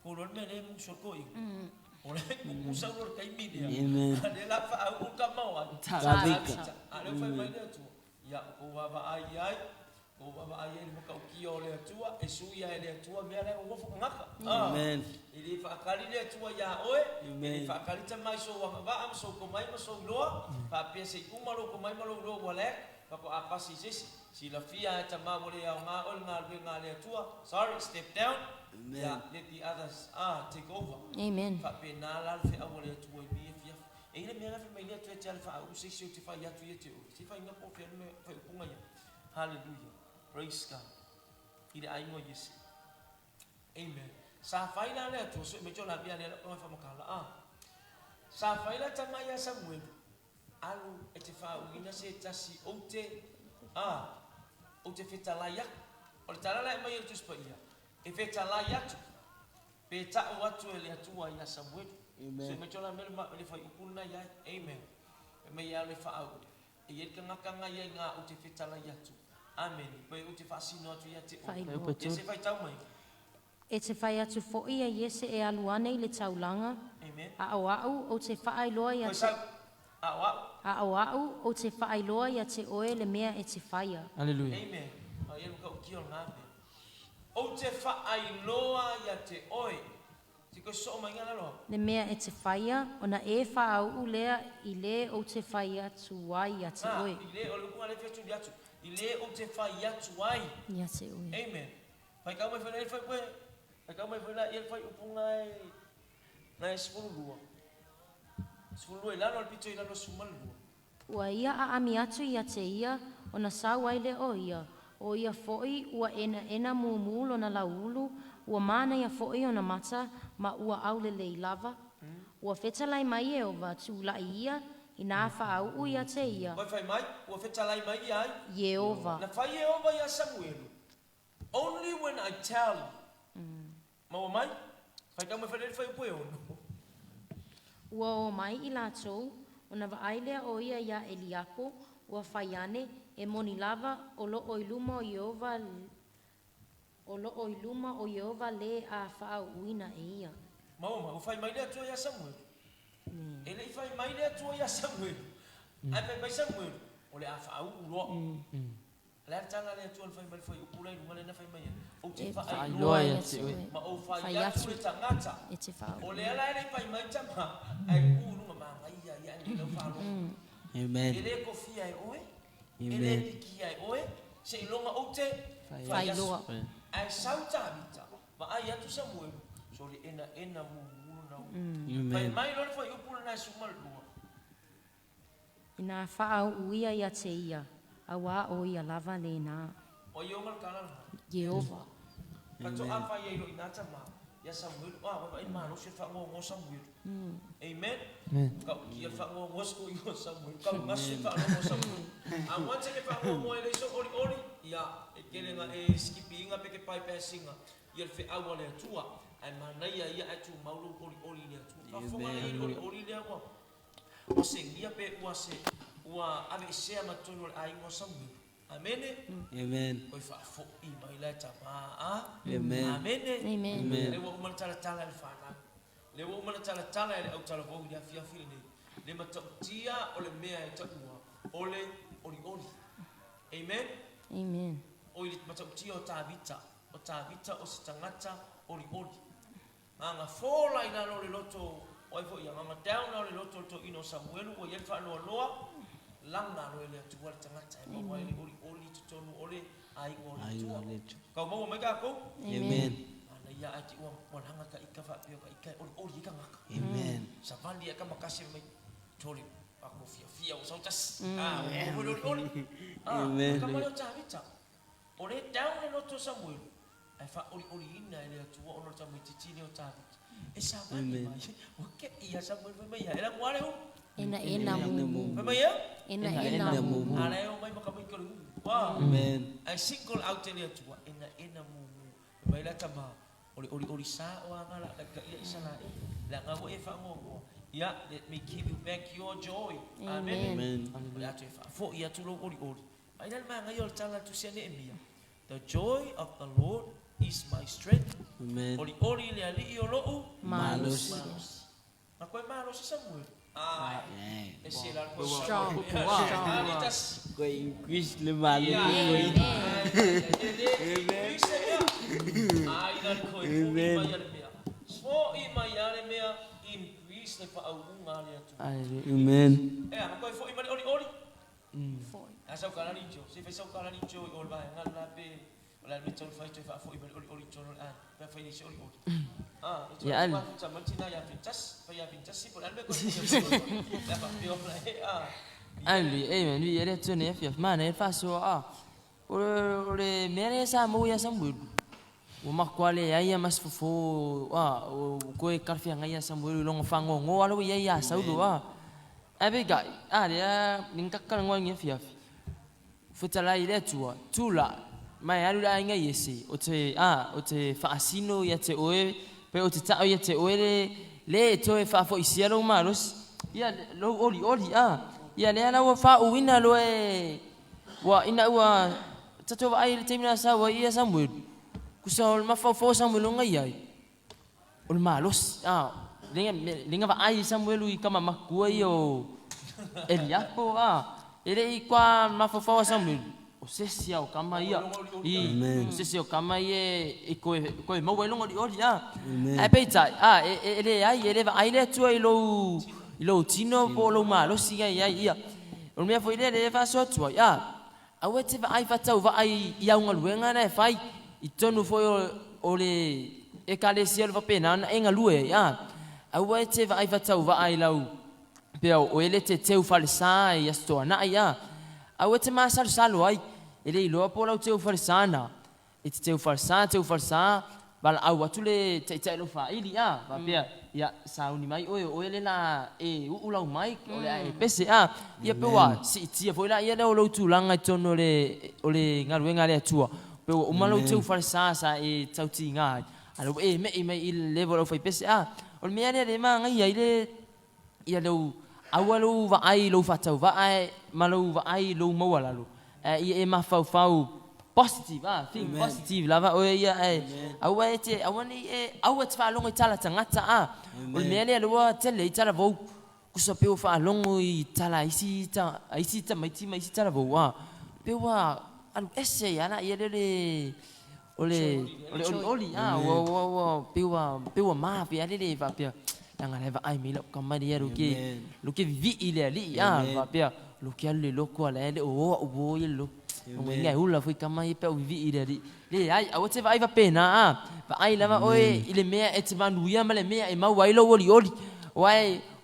Ko lo le mea lea e musu o le koina. O le kupu Saulo i le taimi lea. Amen. A lea la faauu le tama o ai. Tavita. A lea ua fai mai le Atua, ia ua kou vaavaai i ai, kou vaavaai i ai i le matautia o le Atua, e sui ai e le Atua mea la e nonofo tagata. Ah, Amen. e le faakali le Atua iā oe, e le Amen. faakali tama i sou agavaa ma sou komai ma sou iloa, faapea se i uma lou komai ma lou iloa ua lack, faatoa pasi i se isi. Silafia e tama ua le aoga oe le galuega a le Atua. Sorry, step down. Amen. Ia, let the others, ah, take over. Amen. Faapena la le feau a le Atua i lenei afiafi. E i ai le mea la fai mai le Atua e te ala faauu se isi ou te fai atu ia te oe. Se faiga po o fea le mea faaiupuga ia. Hallelujah. Praise God. I le aiga o Iese. Amen. Sa fai la le Atua, sue mai tau la mea lea lau toga faamatala. Ah. Sa fai la tama ia Samuelu, alu e te faauuina se tasi ou te, ah, ou te fetalai aku. O le tala la e aumai e le Tusi Paia, e fetalai atu, pe tau atu e le Atua ia Samuelu. Sue Amen. mai tau la mea le, le fuaiupu lena i ai. Amen. Fai mai e alu e faauu. E i ai le tagata na ia i ina ou te fetalai atu. Amene. Pe ou te faasino atu ia te oe. Faailoa. Ia se faitau mai. E te fai atu foi e Iese e alu ane i le taulaga, Amen. a o au ou te faailoa ia Koe te, sau. A o au. a o au ou te faailoa ia te oe le mea e te faia. Hallelujah. Amen. A ia le matautia o lena mea. Ou te faailoa ia te oe. Se koe soo mai ngā lalo. Le mea e te faia, ona e faauu lea i le ou te fai atu ai ia te Nā, oe. i le, o le upuga lea e fia tuli atu. I le ou te fai atu ai. Ia te oe. Amen. Faitau mai foi la e le fai koe. Faitau mai foi la ia le faaiupuga e na e 12. 12 i lalo a le pito i lalo 12. Ua ia aami atu ia te ia, ona sau ai lea o ia. O ia foi ua enaena mumu lona lauulu, ua manaia foi ona mata, ma ua aulelei lava. Ua fetalai mai Ieova, tula'i ia, inā faauu ia te ia. Ua fai mai, ua fetalai mai ia ai. Ieova. Na fai Ieova ia Samuelu. Only when I tell you. Maua mai? Faitau mai foi le fuaiupu e ono. Ua o mai i latou, ona vaai lea o ia iā Eliapo, ua fai ane, e moni lava, o loo i luma o Ieova, o loo i luma o Ieova le a faauuina e ia. Maua mai, ua fai mai le Atua ia Samuelu. E le i fai mai le Atua ia Samuelu. Ae fai mai Samuelu, o le a faauu loa. Le a le tala a le Atua na fai mai le fuaiupu la i luga lea na fai mai ai, Ou te faailoa Faailoa ia te oe. ma ou fai Fai atu atu. le tagata. E te faauu. O lea la e le i fai mai tama, ae tu i luga manaia ia e lau faalogo. E Amen. le kofia e oe, e le Amen. pikia e oe, seiloga ou te fai aso. Faailoa. Ae sau Tavita, vaai atu Samuelu, sole enaena mumu lona ulu. Fai Amen. mai loa le fuaiupu lena e 12. Inā faauuia ia te ia, auā o ia lava lenā. O ai e ona le tala lena? Ieova. Faatoa fai ai loa i ina tama ia Samuelu, a, ua vaai le malosi o le faagoagoa o Samuelu. Amen. Kau kia le faagoagoa sikoiga o Samuelu, kau gasu le faalogo o Samuelu. A once e ke faagoagoa e le so olioli, ia, e tele na e skipiina pe ke bypassinga ia le feau a le Atua. Ae manaia ia ae tumau lou olioli i le Atua. Faafofoga lea i le olioli lea ua ua segia pe ua se ua aveesea ma totonu o le aiga o Samuelu. Amene. Amen. Koe faafoi mai la e tamā a. Amen. Amene. Amen. Amen. Le ua uma na talatala e le fanau. Le ua uma na talatala e le autalavou i le afiafi lenei. Le matautia o le mea e taua o le olioli. Amen. Amen. O i le matautia o Tavita. O Tavita o se tagata olioli. Gaga fola i lalo o le loto o ai foi ia. Gaga down o le loto o le toeaina o Samuelu ua i ai le faanoanoa. Laga loa e le Atua le tagata e maua ai le olioli i totonu o le aiga o le Aiga Atua. o le Atua. Kau maua mai takou. Amen. Manaia ae te ua ua laga ka ika faapea ka ika e olioli ai tagata. Amen. Savali e ka makasi mai tole ako fiafia o sautasi. Ah, o oli oli. Ah, Amen. ka mai o Tavita. O le down le loto o Samuelu. Ae faaolioliina e le Atua ona o le tamaitiiti lea o Tavita. E savali Amen. mai. O ke ia Samuelu fai mai ia. E lagu ale ulu. Ena ena mumu. Fai mai ia. Ena Ena ena ena mumu. mumu. Ala e o mai ma ka mai ka le ulu. Wa. Amen. Ae single out e le Atua. Ena ena mumu. Fai mai la tama. O le olioli sa o anga la ka ka ia Isalaele. Leaga ua e faagoagoa. Ia, let me give you back your joy. Amen. Amen. Amen. O le atu e faafoi atu lou olioli. Ai la le magaia o le tala a le Tusi a Neemia. The joy of the Lord is my strength. Amen. Olioli i le Alii o lou Malosi. malosi. Na koe malosi Samuelu. Ah, Yeah. e se la koe Strong. Strong. Ali tasi. Koe increase le malo Ia. koe. Amen. Ai la koe foi Amen. mai a le mea. Foi mai a le mea increase le faauuga a le Atua. Hallelujah. Amen. E a koe foi mai le olioli. Foi. A sau kalani jo, se fai sau kalani jo i o le vaega lena pe o le a le mea tau fai toe faafoi mai le olioli i totonu o le aiga, pe a fai nei se olioli. Ah, e Ia ali. toe mafuta mai le tina ia Fintasi, fai ia Fintasi po o le a le mea koe foi mai le a faapea ona e, ah. Hallelujah. Amen. Viia le Atua i lenei afiafi. Manaia le faasoa a. O le o le mea lea sa maua ia Samuelu. Ua matua leai ia ma se fofo a o koe talafeagai ia Samuelu i lona fagoagoa ala ua i ai iā Saulo a. Ae peitai, a lea lea na tatou talanoa i lenei afiafi. Fetalai i le Atua, tula ma e alu i le aiga Iese, ou te, a, ou te faasino ia te oe, pe ou te tao ia te oe le, le e toe faafoisia lou malosi, ia, lou olioli, a. Ia lea la ua faauuina loa e, ua, ina ua tatou vaai i le taimi na sau ai ia Samuelu, kusa o le mafaufau o Samuelu na i ai, o le malosi, a, lea, lea na vaai ai Samuelu i tama matua ia o Eliapo, a, e le i toa mafaufau a Samuelu, o se isi lava o tama ia, i, Amen. o se isi o tama ia e toe, toe maua ai lona olioli, a. Amen. Ae peitai, a, e, e, e leai, e le vaai le Atua i lou, i lou tino po o lou malosi na i ai, ia. O le mea foi lea lea e faasoa atu ai, a, aua e te vaai faatauvaa i, i au galuega na e fai, i totonu foi o, o le Ekalesia o le faapena ona e galue ai, a. Aua e te vaai faatauvaa i lau, pea o oe le te teu falesa i Aso Toonai, a. Aua e te masalosalo ai, e le iloa po o lau teu falesa na, e te teu falesa, teu falesa, valaau atu le taitai o lau faili, a, faapea, ia, sauni mai oe, o oe le la e uu lau mic, o le a e pese, a. Ia pe ua siitia foi laia lea o lou tulaga i totonu o le, o le galuega a le Atua, pe ua uma lou teu falesa sa e tautiga ai, a o lea ua e me'i mai i le level o le aufaipese, a. O le mea lea lea e magaia ai le, ia lou, aua lou vaai i lou faatauvaa ae, ma lou vaai i lou maualalo, ae ia e mafaufau positive, a, think positive lava oe ia, ae aua e te, aua ne i e, aua e te faalogo i tala tagata, a. O le mea lea lea ua tele ai talavou, kusa pei ua faalogo i tala a isi, a isi tamaiti ma isi talavou, a, pei ua Alu ese ai lava laia lea o le o le olioli a, ua ua ua pei ua pei ua mafuie lava le faapea, leaga la e vaai mai lau tama lea lou ke lou ke vivii i le alii a, faapea lou ke alu i le lotu a la e le o o au uo ia i le lotu. Lona uiga e ula foi tama ia pe a ou vivii i le alii. Leai, aua e te vaai faapena a, vaai lava oe i le mea e te manuia ma le mea e maua ai lou olioli. Aua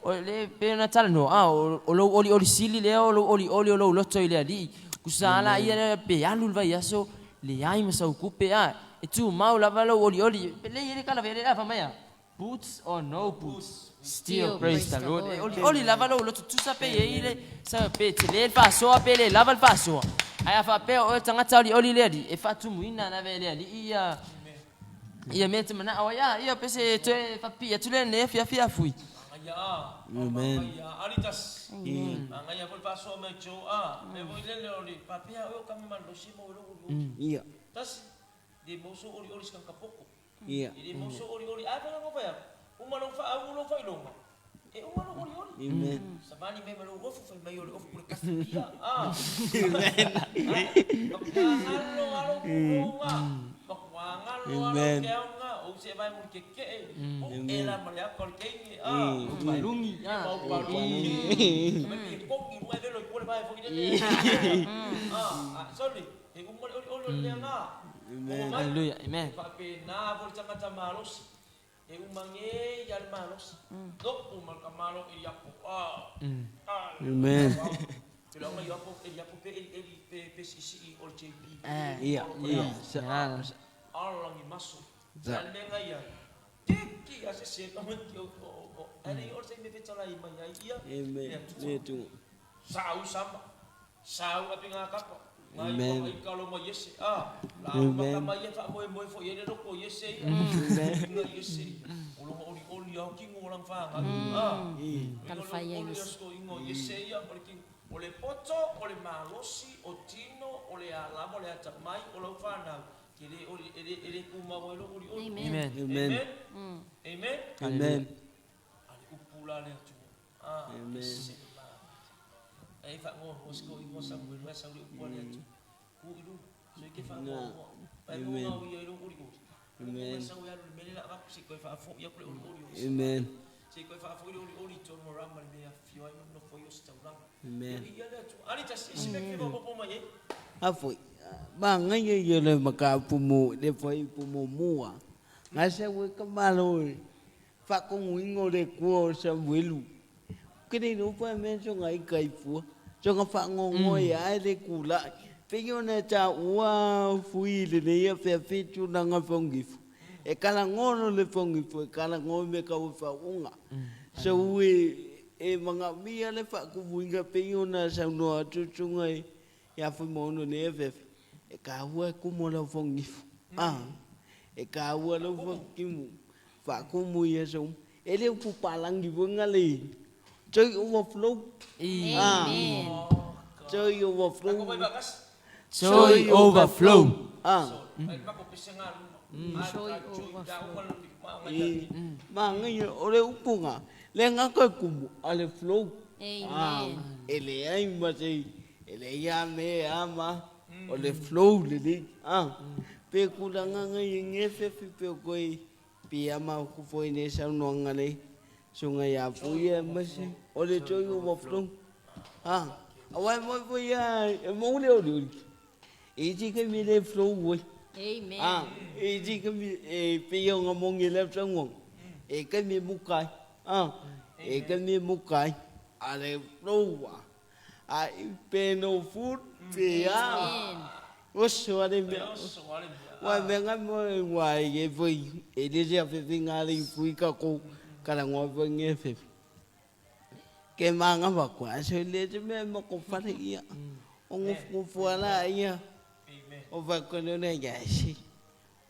o le pei ona talanoa a, o lou olioli sili lea o lou olioli o lou loto i le alii. Tusa lava la ia pe alu le vaiaso leai ma sau tupe a, e tumau lava lou olioli. Lea e i ai le tala fai a, fai mai a, boots or no boots, still praise the Lord. E olioli lava lou loto tusa pe i ai le sa pe tele le faasoa pe le lava le faasoa. Ae a faapea o oe o le tagata olioli i le Alii, e faatumuina lava e le Alii ia ia mea e te manao ai. A, ia pe se toe faapipii atu lea i lenei afiafi Afui. Amen. Ia. Ia. E le mau sou olioli. A fai lava fai atu, uma lou faaugu lou faailoga, e uma lou olioli. Amen. Savali mai ma lou ofu, fai mai o le ofu o le kafi pia. Ah. Matua galo a lou pulouga, matua galo a lou keaoga, ou se vae muli kekee, pu'e la ma le aka o le teine. Ah. Palungi. Ah. Mau palungi. Mai pe koki lua e velo i tua le vae foi lele. Ah, ah, sorry. E uma le olioli o le mea na. Amen. Hallelujah. Amen. E faapena foi le tagata malosi, e uma nei lava le malosi. Lo'u ma le tamalo e iapo. Ah. Ah. Amen. Pela uma iapo e iapo pe eli eli pe pe siisii o le JP. Ia, ia. Ala ni maso. Sa le mea ia. Tiki a se se ka mai ki o o. Ale o se me fetalai mai ai ia. Amen. Le tu. Sau sama. Sau a pinga kapa. Ngai Amen. pa i kalo mai ese. Ah, la Amen. maka mai e faamoemoe foi i ai le loko i ese ia. Inga i ese ia. O longa olioli au kingo o lang whanga. Ah. Kalafai ai Oli isi. asko ingo i ese ia o le kingo. O le poto, o le malosi, o tino, o le alama, o le atamai, o lau whanau. Ke le oli, e le, e le kumau ai lo oli oli. Amen. Amen. Amen. Amen. Amen. Amen. Ale upu la le atua. Ah, Amen. se ma. E fa ngo ngo sko ingo sa mo le sa le upu le atu. Ku ilu, so ke fa ngo ngo. Pa ngo Amen. ngo ia ilo uri uri. Amen. Sa ia le mele la va si ko fa fo ia ko le uri uri. Amen. Se ko fa fo uri uri to mo ra ma le mea fio ai no fo yo sta ura. Amen. Ia le atu. Ali ta si si me ke po po mai e. A foi. Ma ngai ia le maka pu mo le foi pu mo mua. Ngai se we ka malo. Fa ko ingo le kuo sa welu. Kere no pa me so ngai kai fu. So nga fa ngo ngo ya ai le kula. Pe yo na ta ua fui le le ia fe fe tu na nga fongi fu. E kala ngono le fongi fu, e kala ngo me ka u fa unga. So ue e manga mia le fa ku vuinga pe yo na sa no atu tunga i ia fui mo no ne fe. E ka ua ku mo la fongi fu. Ah. E ka ua lo fongi mu. Fa ku mu ia so. E le pu palangi vunga le. Joy overflow. Amen. Joy overflow. Ko mai ba kas. Joy overflow. Ah. Ai ma ko pese nga lu. Joy E ma ngai o le upunga. Le nga ka kumu a le flow. Amen. E le ai ma se e le ia me ama o le flow le le. Ah. Pe kula nga ngai nge fe fe pe koi pe ama ku foi ne sa no nga le. So nga ya fu ia ma se o le joy overflow. Ah. Awai mo foi ia e mo le o le. E ti ka mi le flow woi. Amen. Ah, e ti ka mi e pe yo nga mo ngi le sa ngong. E ka mi mu kai. Ah, e ka mi mu kai. A le flow wa. A i pe no food pe ya. Amen. O so ale me. Wa me nga mo wa e foi e le ja fe fe nga le fui ka ko ka la ngo fe nge fe. Ke ma nga ba kwa so le te me mo ko fa le ia. O ngo ngo fu ala ia. O va ko no ne ya si.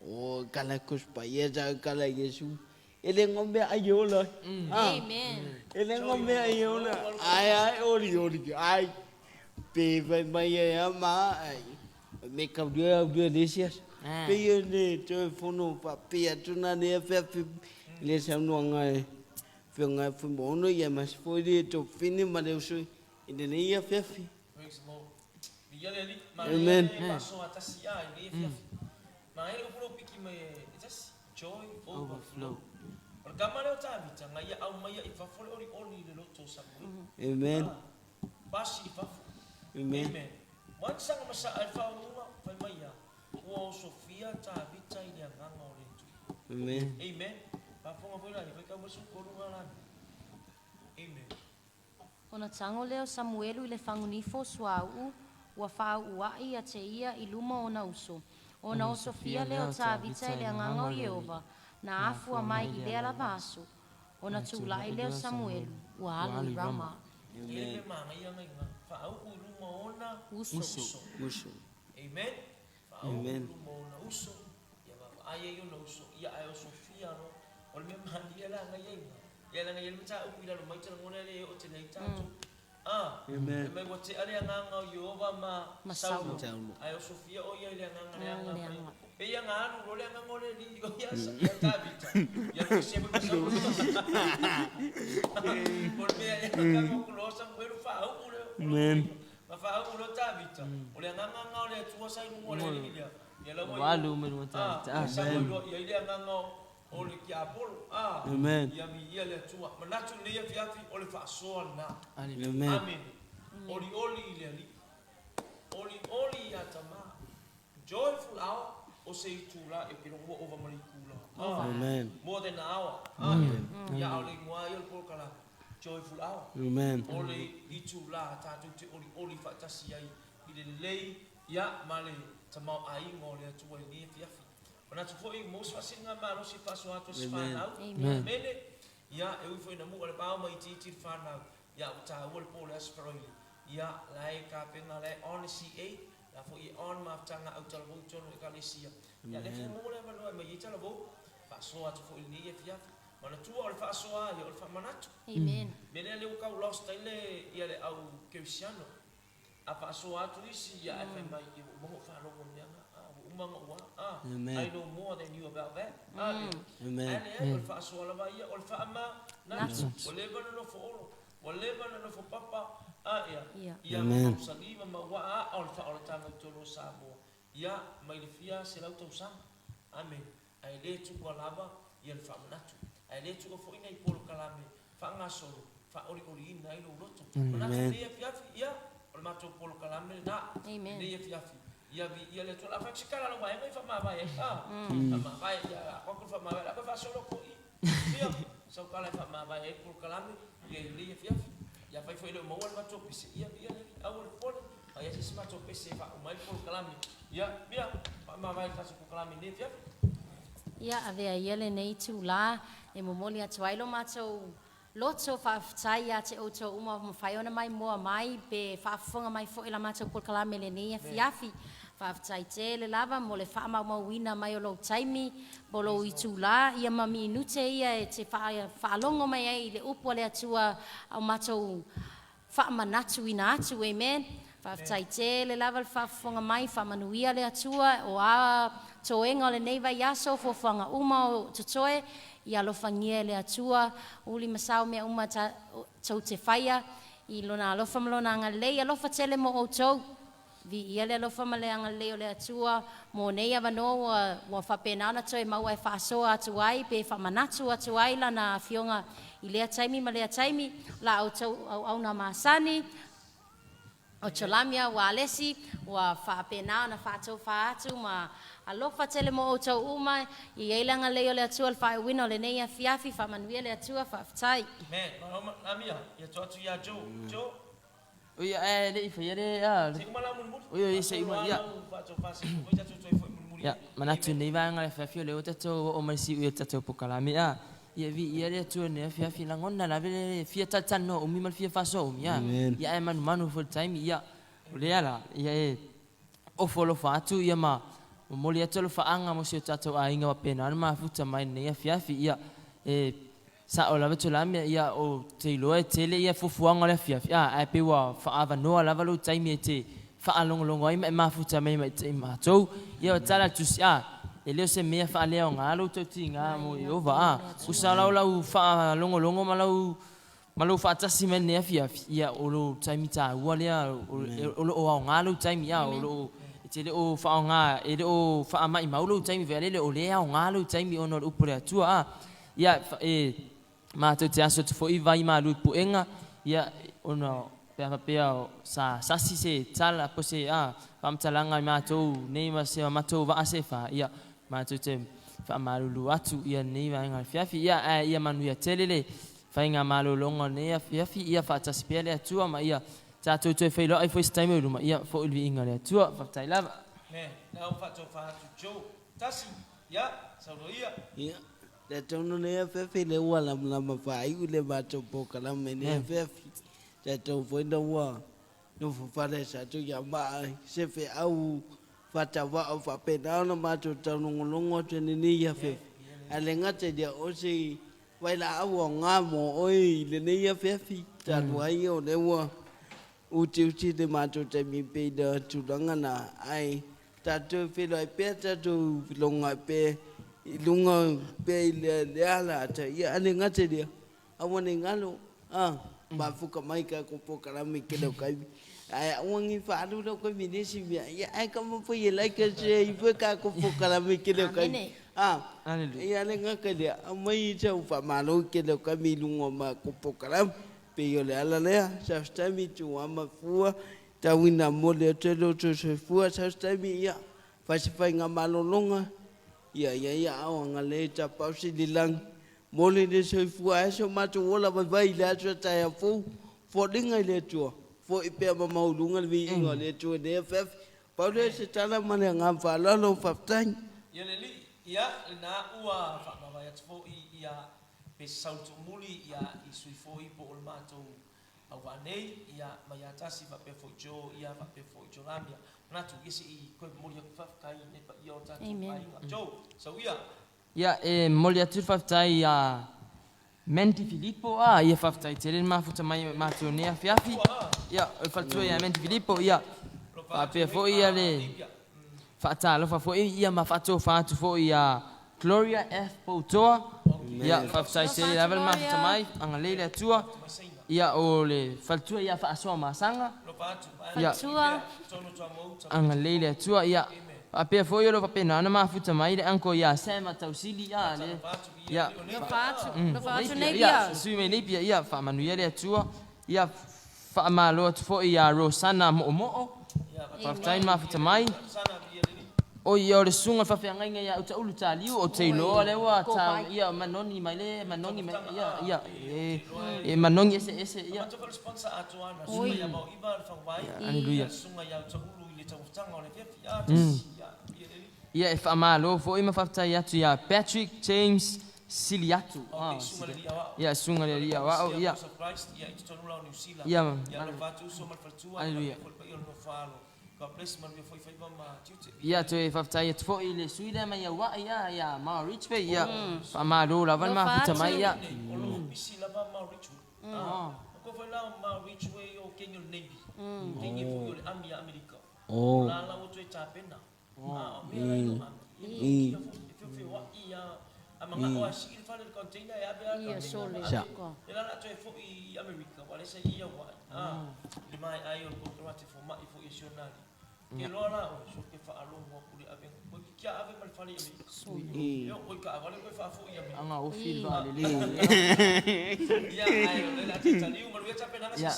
O kala kus pa ye ja kala Yesu. E le ngombe a yo la. Ah. Amen. E le ngombe a yo la. Ai ai ori ori ai. Pe vai mai e ma ai. Me ka dia dia lesias. Pe ye ne te fono pa pe atuna ne fe fe le sa no nga fe nga fu mo no ye mas fo le to fini ma le so e le ia fe fe. Praise the Lord. Viia le Alii. Manaia Amen. le faasoa tasi a i lenei afiafi. Manaia le upu lea ua piki mai e tasi, joy overflow. O le tama lea o Tavita, na ia aumaia i fafo le olioli i le loto o Samuelu. Amen. Ah, pasi i fafo. Amen. Amen. Once saga masaa ai le faauuga, fai mai a, ua osofia Tavita i le agaga o le Atua. Amen. Amen. Faafofoga foi la ia, faitau mai 13 na la. Amen. Ona tago lea o Samuelu i le fagunifo o suauu ua faauuaʻi ia te ia i luma o ona uso. Ona osofia lea o Tavita i le agaga o Ieova, na afua mai i lea lava aso. Ona tulai lea o Samuelu, ua alu i Rama. E le mea manaia na iga, faauu i luma o ona Uso. uso. Uso. Amen. Faauu i Amen. luma o ona uso, ia vaavaai ai ona uso, ia ae osofia loa. O le mea malie la na ia iga, ia leaga e i ai le mataupu i lalo mai te lagona e le oo tele ai tatou. Ah, Amen. fai mai ua tea le agaga o Ieova ma Ma Saulo. Saulo. Saulo. Ae osofia o ia i le agaga leaga Agaga fai. leaga. Pei ia na alu loa le agaga o le Alii o ia ia Tavita. Ia alu ese foi ma Saulo. O le mea ea tago atu loa Samuelu faauu le Amen. Ma faauu loa Tavita. O le agaga lena o le Atua sa i luga o le alii lea. Ia la ua Ua alu uma i luga o Tavita. Ah, sau ai loa i ai le agaga o le tiapolo. Ah, Amen. ia viia le Atua. Manatu i lenei afiafi o le faasoa lena. Amen. Amene. Olioli i le Alii. Olioli ia Tama. Joyful hour o se itula e ke ua ova ma le itula. Ah, Amen. more than an hour. Ah, ia a o le igoa ia o le polokalame. Joyful hour. Amen. O le itula tatou te olioli faatasi ai i le lelei ia ma le tamaoaiga o le Atua i lenei afiafi. Manatu foi mo se faasiliga malosi e faasoa atu e se Amen. fanau. Amen. Amene. Ia e ui foi ina mu'a le pao ma itiiti le fanau. Ia ua taua le po o le Aso Faraile. Ia la e tapena la e on le CA, la foi e on mafutaga au talavou i totonu o Ekalesia. Ia lea foi maua le avanoa e mai ai talavou, faasoa atu foi i lenei afiafi. Manatua o le faasoa ia o le faamanatu. Amen. Mea lea lea ua tau lost ai le ia le au kerisiano. A faasoa atu isi ia ae fai mai ia ua uma ona ou faalogo i le mea na, a ua uma ona ou a, a Amen. I know more than you about that. A ia. Amen. Ae leai o le faasoa lava ia o le faamanatu. Ua leva ona nofo Olo, ua leva ona nofo Papa, a ia. Ia. Ia ma Amen. mausali ma mauaa a o le faaolataga i totonu o Samoa. Ia mai le fia selau tausaga. Amene. Ae le tuua lava ia le faamanatu. Ae le tuua foi nai polokalame faagasolo faaolioliina ai lou loto. Manatu Amen. lenei afiafi, ia, o le matou polokalame lena. Amen. Lenei afiafi. Ia viia le Atua. O le a fai atu se tala lau vaega i faamavae ai. A, faamavae, ia, a atu le faamavae, o le a toe faasolo atu i. Ia, sau tala e faamavae ai le polokalame, ia i lenei afiafi. Ia afai foi e le o maua le matou pese, ia viia le Alii. Aua le popole, fai lava se isi matou pese e faauma ai le polokalame. Ia, ia, faamavae le tatou polokalame i lenei afiafi. Ia avea ia lenei itulā e momoli atu ai lo matou loto faafetai ia te outou uma ua mafai ona maimoa mai pe faafofoga mai foi i la matou polokalame i lenei afiafi. Faafetai tele lava mo le faamaumauina mai o lou taimi po o lou itulā ia ma minute ia e te faalogo mai ai i le upu a le Atua a o matou faamanatuina atu. Amen. Faafetai tele lava le faafofoga mai, faamanuia le Atua o a toega o lenei vaiaso, fuafuaga uma o totoe, ia alofagia e le Atua, uli ma sao mea uma tou te faia i lona alofa ma lona agalelei. Alofa tele mo outou. Viia le alofa ma le agalelei o le Atua mo nei avanoa ua ua faapena ona toe maua e faasoa atu ai pe faamanatu atu ai lana afioga i lea taimi ma lea taimi. La outou auauna masani o Cholamia ua alesi ua faapena ona faatofa atu ma alofa tele mo outou uma. E i ai le agalelei o le Atua i le faaiuina o lenei afiafi. Faamanuia le Atua. Faafetai. Amen. Malo Lamia, ia tuu atu ia Joe. Joe. Oi ae le i faia le a. Se i uma la mulimuli. Oi oi se i uma ia. Faatofa se i uma tatou toe foi mulimuli. Ia manatu i lenei vaega le afiafi o lea ua tatou oo mai i le siui o le tatou polokalame a. Ia viia le Atua i lenei afiafi lagona lava le fia talatalanoa umi ma le fia faasoa umi a. Ia ae manumanu foi i le taimi ia o lea la ia e ofo alofa atu ia ma momoli atu alofaaga mo si o tatou aiga faapena ona mafuta mai i lenei afiafi. Ia e sao lava Tolame ia ou te iloa e tele ia fuafuaga o le afiafi a ae pei ua faaavanoa lava lou taimi e te faalogologo ai ma e mafuta mai ma i matou. Ia o tala a le Tusi a e le o se mea faaleaoga lou tautiga mo Ieova a. Usa la o lau faalogologo ma lau Ma lou faatasi mai i lenei afiafi, ia, o lou taimi taua lea, o lo o aoga lou taimi, a, o lo o, e te le o faaaoga, e le o faamaimau lou taimi foi lele, o lea e aoga lou taimi ona o le upu a le Atua, a. Ia, e matou te aso atu foi vai malu i puega, ia, ona pe a faapea sa sasi se tala po o se, a, faamatalaga i matou nei ma se matou vaa se fa, ia, matou te faamalulu atu ia lenei vaega o le afiafi. Ia, ae ia manuia tele le faiga malologa o lenei afiafi, ia faatasi pea le Atua ma ia tatou toe feiloai foi se taimi o i luma, ia foi le viiga o le Atua. Faafetai lava. Amen. Lea ua faatofa atu Joe. Tasi. Ia, saunoa ia. Ia, le tonu nei afiafi le ua lamalama faaiu le matou polokalame nei afiafi. Tatou foi na ua nofo fale sa tu ia maa se feau faatauva'a o faapena ona matou taulogologo atu i lenei afiafi. Ae le gata i lea, o se vailaau aoga mo oe i lenei afiafi talu ai o lea ua utiuti le matou taimi pei le tulaga na, ae tatou feiloai pea, tatou filoga pea i luga pea i le ala ata. Ia, ae le gata i lea, aua ne i galo a mafuka mai ka ko polokalame ke leo kaimi. Ae aua ni faalu leo kaimi nisi mea. Ia, ae kama foi e like a share i foi ka ko polokalame ke leo kaimi. A, ia le gata i lea, aumai sau faamalo i ke leo kaimi i luga o ma ko polokalame. Pei o le ala lea, subscribe i tua ma fua, tauina mo le atu e lo soifua, subscribe ia, fai se faiga malologa, ia ia ia ao agalelei tapau sililangi, mo le le soifua ai so matou ola vaivai i le aso a taeao fou, foliga i le Atua, foi pea ma maualuga le viiga o le Atua i lenei afiafi. Pau lea o se tala ma le agaga faaaloalo, faafetai. Ia le Alii, ia lena ua faamavae atu foi ia pe se sau tuumuli ia i sui foi po o le matou auvaa nei ia mai ia tasi faapea foi Joe ia faapea foi Jolam ia manatu ia se i toe momoli atu faafetai i le paia o tatou aiga. Joe, sau ia. Ia, e momoli atu le faafetai ia Mandy Filipo, a, ia faafetai tele le mafuta mai o matou nei afiafi. Ia, o le faletua ia Mandy Filipo, ia, faapea foi ia le faatalofa foi ia ma faatofa atu foi ia Gloria F. Poutoa. Ia, faafetai tele lava le mafuta mai, agalelei le Atua. Ia, o le faletua ia Faasoa Masaga. Ia, agalelei le Atua. Ia, faapea foi o lo o faapena ona mafuta mai le uncle ia Sam Tausili, ia, le, ia, ia, sui mai Napier, ia, faamanuia le Atua. Ia, faamalo atu foi ia Rosana Moomoo, faafetai le mafuta mai. O ia o le susuga o le faafeagaiga ia Utaulu Taliu, ou te iloa lea ua ta, ia, manogi mai le, manogi mai, ia, ia, e, e manogi eseese, ia. Aleluia. Ia, e faamalo foi ma faafetai atu ia Patrick James Siliatu. Ia, susuga i le alii aoao, ia. Ia, aleluia. Ia, toe faafetai atu foi i le sui lea mai Aua'i, ia, ia Mao Ridgeway, ia, faamalo lava le mafuta mai, ia. Aga ofi le vaalele. Ia,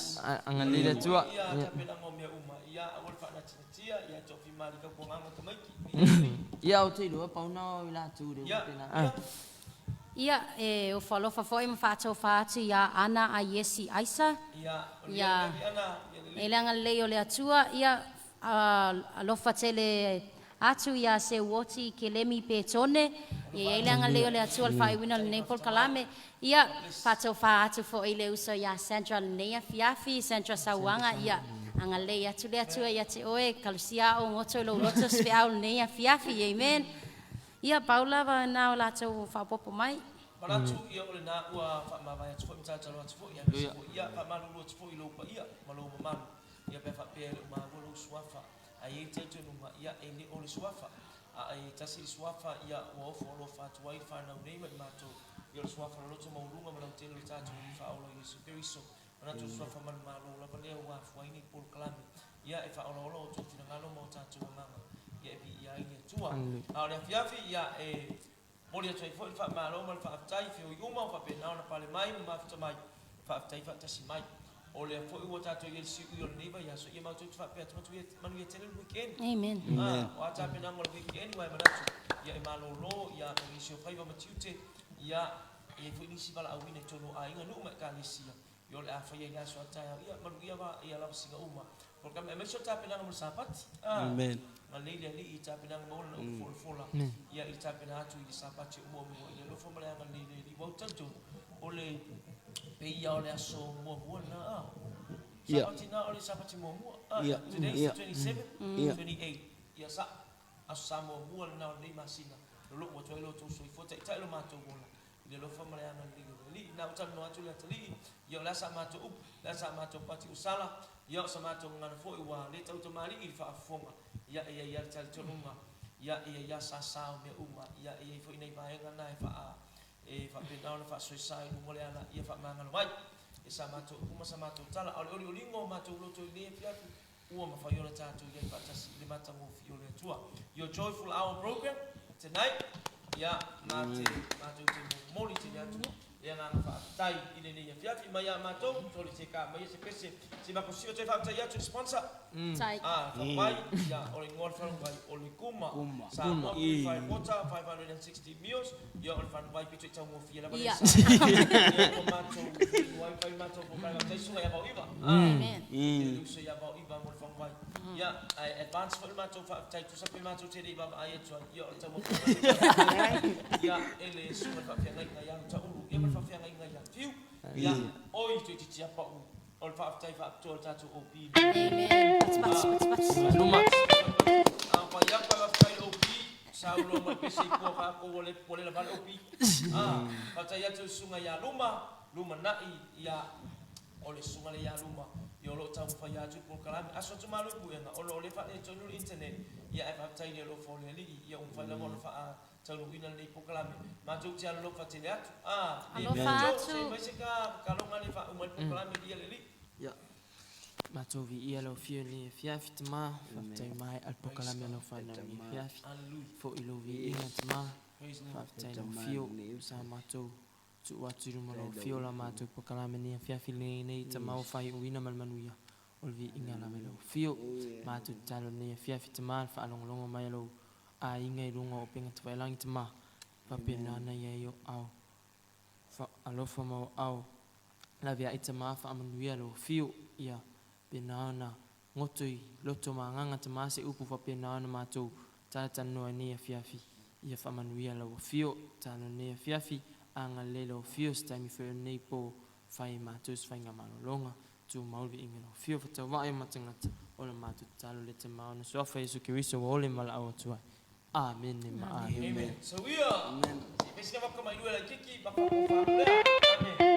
agalelei le Atua. Ia, ou te iloa pau na o i latou le ua pena. Ia, e ofo alofa foi ma faatofa atu ia Ana a Iesi Aisa. Ia, e le agalelei o le Atua, ia, alofa tele atu ia Seuoti Kelemi Petone. Ia ia le agalelei o le Atua le faaiuina o lenei polokalame. Ia, faatofa atu foi le uso ia Sandra lenei afiafi, Sandra Sauaga, ia, agalelei atu le Atua ia te oe, kalusia o goto i lou loto se feau lenei afiafi, amen. Ia, pau lava na o latou faaopoopo mai. Manatu ia o lena ua faamavae atu foi ma tatalo atu foi, aemaise foi ia faamalulu atu foi i lou paia ma lou mamalu, ia pe faapea e le o maua lou suafa, ae i ai le talitonuga ia e le o le suafa, a e tasi le suafa ia ua ofo alofa atu ai le fanau nei ma i matou. Ia o le Suafa o le loto maualuga ma lautele o le tatou Alii Faaola o Iesu Keriso. Manatu o le Suafa manumalo lava lea ua afua ai nei polokalame, ia e faaolaola o outou finagalo ma o tatou agaga, ia e viia ai le Atua. A o le afiafi, ia e momoli atu ai foi le faamalo ma le faafetai i feoi uma ua faapena ona pale mai ma mafuta mai, faafetai faatasi mai. O lea foi ua tatou i ai i le siui o lenei vaiaso, ia matou te faapea atu, manuia tele le weekend. Amen. A, o a tapenaga o le weekend, ua e manatu, ia e malolo, ia ma nisi o faiva ma tiute, ia, e i ai foi nisi valaauina i totonu o aiga, nuu ma ekalesia, ia o le a faia i le aso a taeao, ia manuia va, ia lavasiga uma. Polokalame aemaise o tapenaga mo le Sapati. A, Amen. Galei le Alii i tapenaga maua lana upu folafola, ia i le tapena atu i le Sapati o muamua i le alofa ma le agalelei o le Alii. Ua ou talitonu, o le pei ia o le aso muamua lena, a. Sapati na o le Sapati muamua. A, today is the 27, 28. Ia sa, Aso Sa muamua lena o lenei masina, lolo'u atu ai lo outou soifua, taitai lo matou ola i le alofa ma le agalelei o le Alii. Na ou talanoa atu i le atalii, ia o le a sa matou upu, o le a sa matou pati o sala, ia o sa matou gagana foi ua le tautamalii i le faafofoga, ia e i ai lava le talitonuga, ia e i ai lava sa sa o mea uma, ia e i ai foi nai vaega na e faa, e faapena ona faasoesa i luga o le ala, ia faamagalo ai e sa matou upu ma sa matou tala. A o le olioliga o matou loto i lenei afiafi, Ua mafai ona tatou i ai faatasi i le matagofie o le Atua. Your Joyful Hour program tonight. Ia, ma te, matou te momoli tele atu le agaga faafetai i lenei afiafi mai ia matou, soli se ka maia se pese, se makosio toe faafetai atu i le sponsor. Tai. Ah, faapai, ia, o le igoa o le fanuai o le Kuma. Samoa Purified Water, 560 mils. Ia, o le fanuai pito i taugofie lava le Ia. sa. Ia, ua matou fanuai, fai matou polokalame faafetai susuga ia Vaoiva. Ah. Amen. E uso ia Vaoiva mo le fanuai. Ia, ae advance foi le matou faafetai tusa pe matou te le i vaavaai atu ai. Ia, o le taumafaga lea. Ia, e le susuga i le faafeagaiga ia Utaulu, ia ma le faafeagaiga ia Fiu. Ia, oi, toeitiiti lava pau o le faafetai faapitoa i le tatou OP. Amen. Pati pati pati pati. Luma. A fai atu ai faafetai i le OP, saunoa mai pese i pua fakou ua le ua le lava le OP. A, faafetai atu i le susuga ia Luma, Lumanai, ia, o le susuga lea ia Luma, ia o lo o taumafai atu le polokalame. Aso atu malo i puega, ona o lea e faaletonu le internet, ia ae faafetai i le alofa o le Alii, ia ua mafai lava ona faataunuuina lenei polokalame. Matou te alolofa tele atu. A, le Alofa Joe, atu. se mai se ka kaloga le faauma ai le polokalame i le Alii. Ia, matou viia lau afio i lenei afiafi, Tama, faafetai mai a le polokalame a lau fanau i lenei afiafi. Hallelujah. Foi lou viiga, Tama, Praise the name. faafetai lau afio, sa matou tuu atu i luma o lau afio la matou polokalame i lenei afiafi lenei, Tama, ua faaiuina ma le manuia o le viiga lava i lau afio. Matou tatalo i lenei afiafi, Tama, le faalogologo mai a lou aiga i luga o upega tafailagi, Tama, faapena ona i ai o au alofa ma o au laveai, Tama, faamanuia lou afio, ia pena ona goto i loto ma agaga, Tama, se upu faapena ona matou talatalanoa i lenei afiafi, ia faamanuia lau afio. Tatalo i lenei afiafi, agalelei lau afio, se taimi foi o lenei po fai e matou se faigamalologa, tumau le viiga i lau afio, fatauvaa ma tagata o le matou tatalo le Tama ona Suafa Iesu Keriso ua ole ma valaau atu ai. Amene ma amene. Amen. So ia, se i fai sina waka mai lua laitiiti ma faafofoga atu lea. Amen.